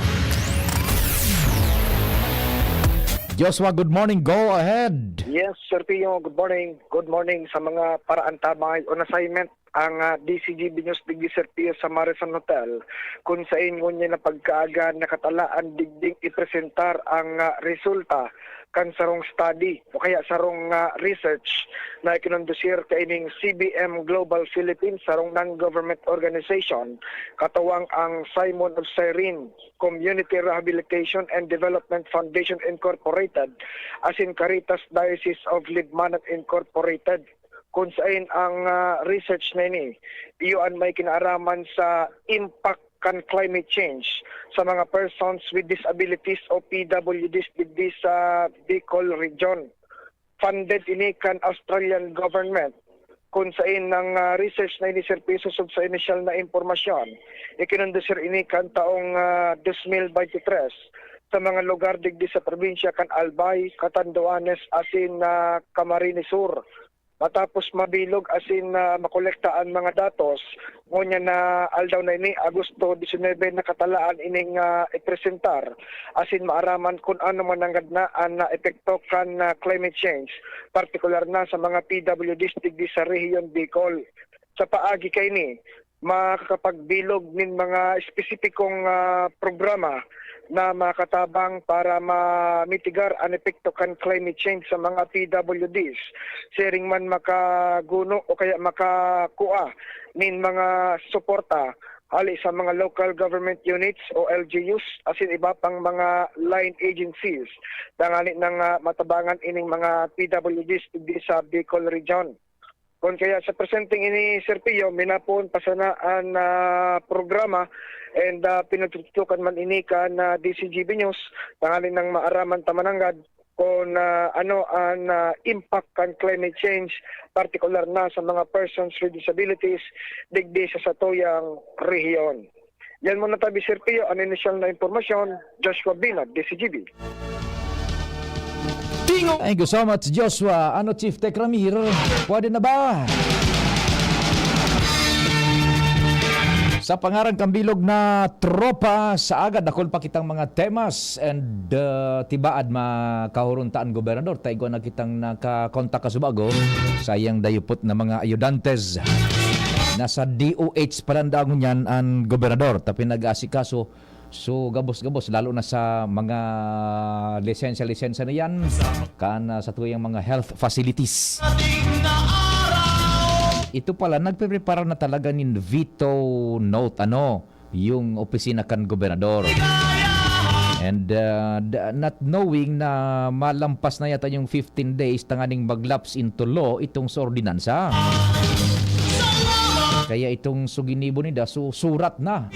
Joshua, good morning. Go ahead. Yes, Sir Pio, good morning. Good morning sa mga paraantabay on assignment ang, ah, D C G B News digdi, Sir Pio, sa Marison Hotel, kun sain ngunyan na pagkaaga nakatalaan digding ipresentar ang, ah, resulta kan sarong study o kaya sarong, ah, research na ikinondusir kaining C B M Global Philippines, sarong non-government organization, katuwang ang Simon of Cyrene Community Rehabilitation and Development Foundation Incorporated, asin Caritas Diocese of Libmanan Incorporated, kun sain ang, ah, research na ini, iyo an may kinaaraman sa impact kan climate change sa mga persons with disabilities o P W Ds digdi sa Bicol Region. Funded ini kan Australian government, kun sain ang, ah, research na ini, Sir Pio, susog sa inisyal na impormasyon, ikinondusir ini kan taong, ah, dos mil beintitres sa mga lugar digdi sa probinsya kan Albay, Catanduanes asin, ah, Camarines Sur. Matapos mabilog asin, ah, makolekta an mga datos, ngunyan na aldaw na ini, Agosto disinuybe, nakatalaan ining, ah, ipresentar asin maaraman kun ano man nanggad na an, ah, epekto kan, ah, climate change, partikular na sa mga P W Ds digdi sa Rehiyon Bicol. Sa paagi kaini, makakapagbilog nin mga espesipikong, ah, programa na makatabang para mamitigar an epekto kan climate change sa mga P W Ds. Siring man makaguno o kaya makakua nin mga suporta hali sa mga local government units o L G Us asin iba pang mga line agencies, tanganing, ah, matabangan ining mga P W Ds digdi sa Bicol Region. Kun kaya sa presenteng ini, Sir Pio, minapoon pa sana an, ah, programa and, ah, pinagtututukan man ini kan, ah, D C G B News, tanganing maaraman ta mananggad kun, ah, ano an, ah, impact kan climate change, partikular na sa mga persons with disabilities, digdi sa satuyang rehiyon. Yan muna tabi, Sir Pio, an inisyal na impormasyon, Joshua Binag, D C G B. Tingog! Thank you so much, Joshua. Ano, Chief Tech Ramir? Pwede na ba? Sa pangaran kan bilog na tropa, sa agad, dakul pa kitang mga temas and, uh, tibaad makahuruntaan, Gobernador. Ta igwa na kitang nakakontak kasubago. Sayang dayupot na mga ayudantes. Nasa D O H pa lang daw ngunyan an gobernador, ta pinag-aasikaso. So, gabos-gabos, lalo na sa mga lisensya-lisensya na yan, kan, ah, sa tuyang mga health facilities. Ito pala, nagpe-prepare na talaga nin veto note, ano, yung opisina kan gobernador. And, uh, the, not knowing na malampas na yata yung fifteen days tanganing mag-lapse into law itong sa ordinansa. Kaya itong suginibo nida, su-, surat na.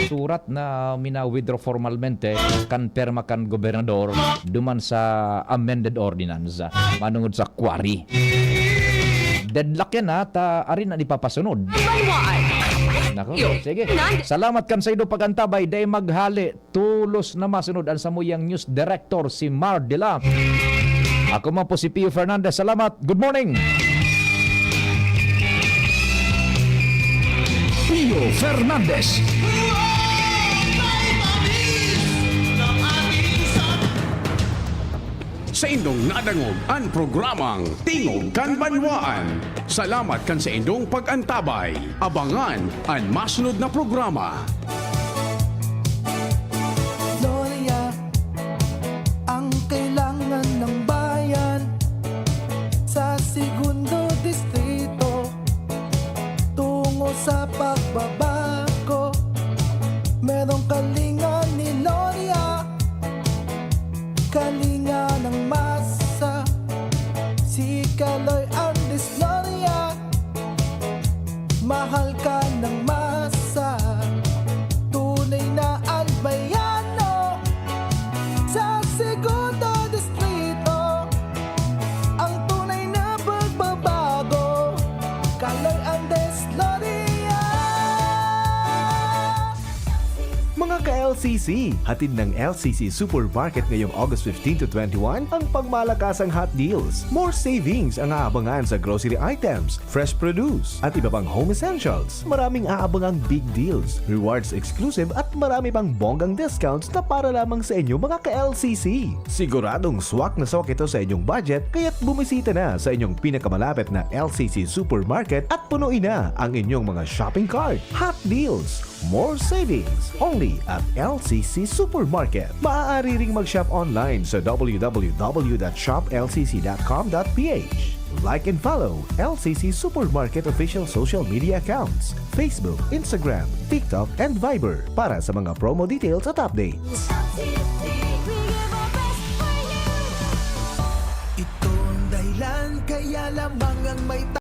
Surat na mina-withdraw formalmente kan perma kan gobernador duman sa amended ordinance, manungod sa quarry. Deadlock yan, ha, ta ari na ipapasunod. Banwaan. Nako, Yo. Sige. Nan- Salamat kan saindo pag-antabay, dai maghale, tolos na masunod an samuyang news director, si Mar Dela. Ako man po si Pio Fernandez. Salamat. Good morning. Pio Fernandez. Saindong nadangog an programang Tingog kan Banwaan. Salamat kan saindong pag-antabay. Abangan an masunod na programa. Gloria, ang kailangan ng bayan sa Segundo Distrito. Tungo sa pagbabago, merong kalinga ni Gloria, kalinga ng masa, si Kaloy Andes Gloria, mahal ka ng masa, tunay na albayano sa Segundo Distrito. Ang tunay na pagbabago, Kaloy Andes Gloria. Mga ka-L C C C. Hatid ng L C C Supermarket ngayong August fifteen to twenty-one ang pangmalakasang hot deals. More savings ang aabangan sa grocery items, fresh produce, at iba pang home essentials. Maraming aabangang big deals, rewards exclusive at marami pang bonggang discounts na para lamang sa inyo mga ka-L C C. Siguradong swak na swak ito sa inyong budget, kaya't bumisita na sa inyong pinakamalapit na L C C Supermarket at punuin na ang inyong mga shopping cart. Hot deals, more savings, only at L C C Supermarket. Maaari ring mag-shop online sa w w w dot shop l c c dot com dot p h. Like and follow L C C Supermarket official social media accounts, Facebook, Instagram, TikTok, and Viber para sa mga promo details at updates. Ito ang dahilan kaya lamang ang may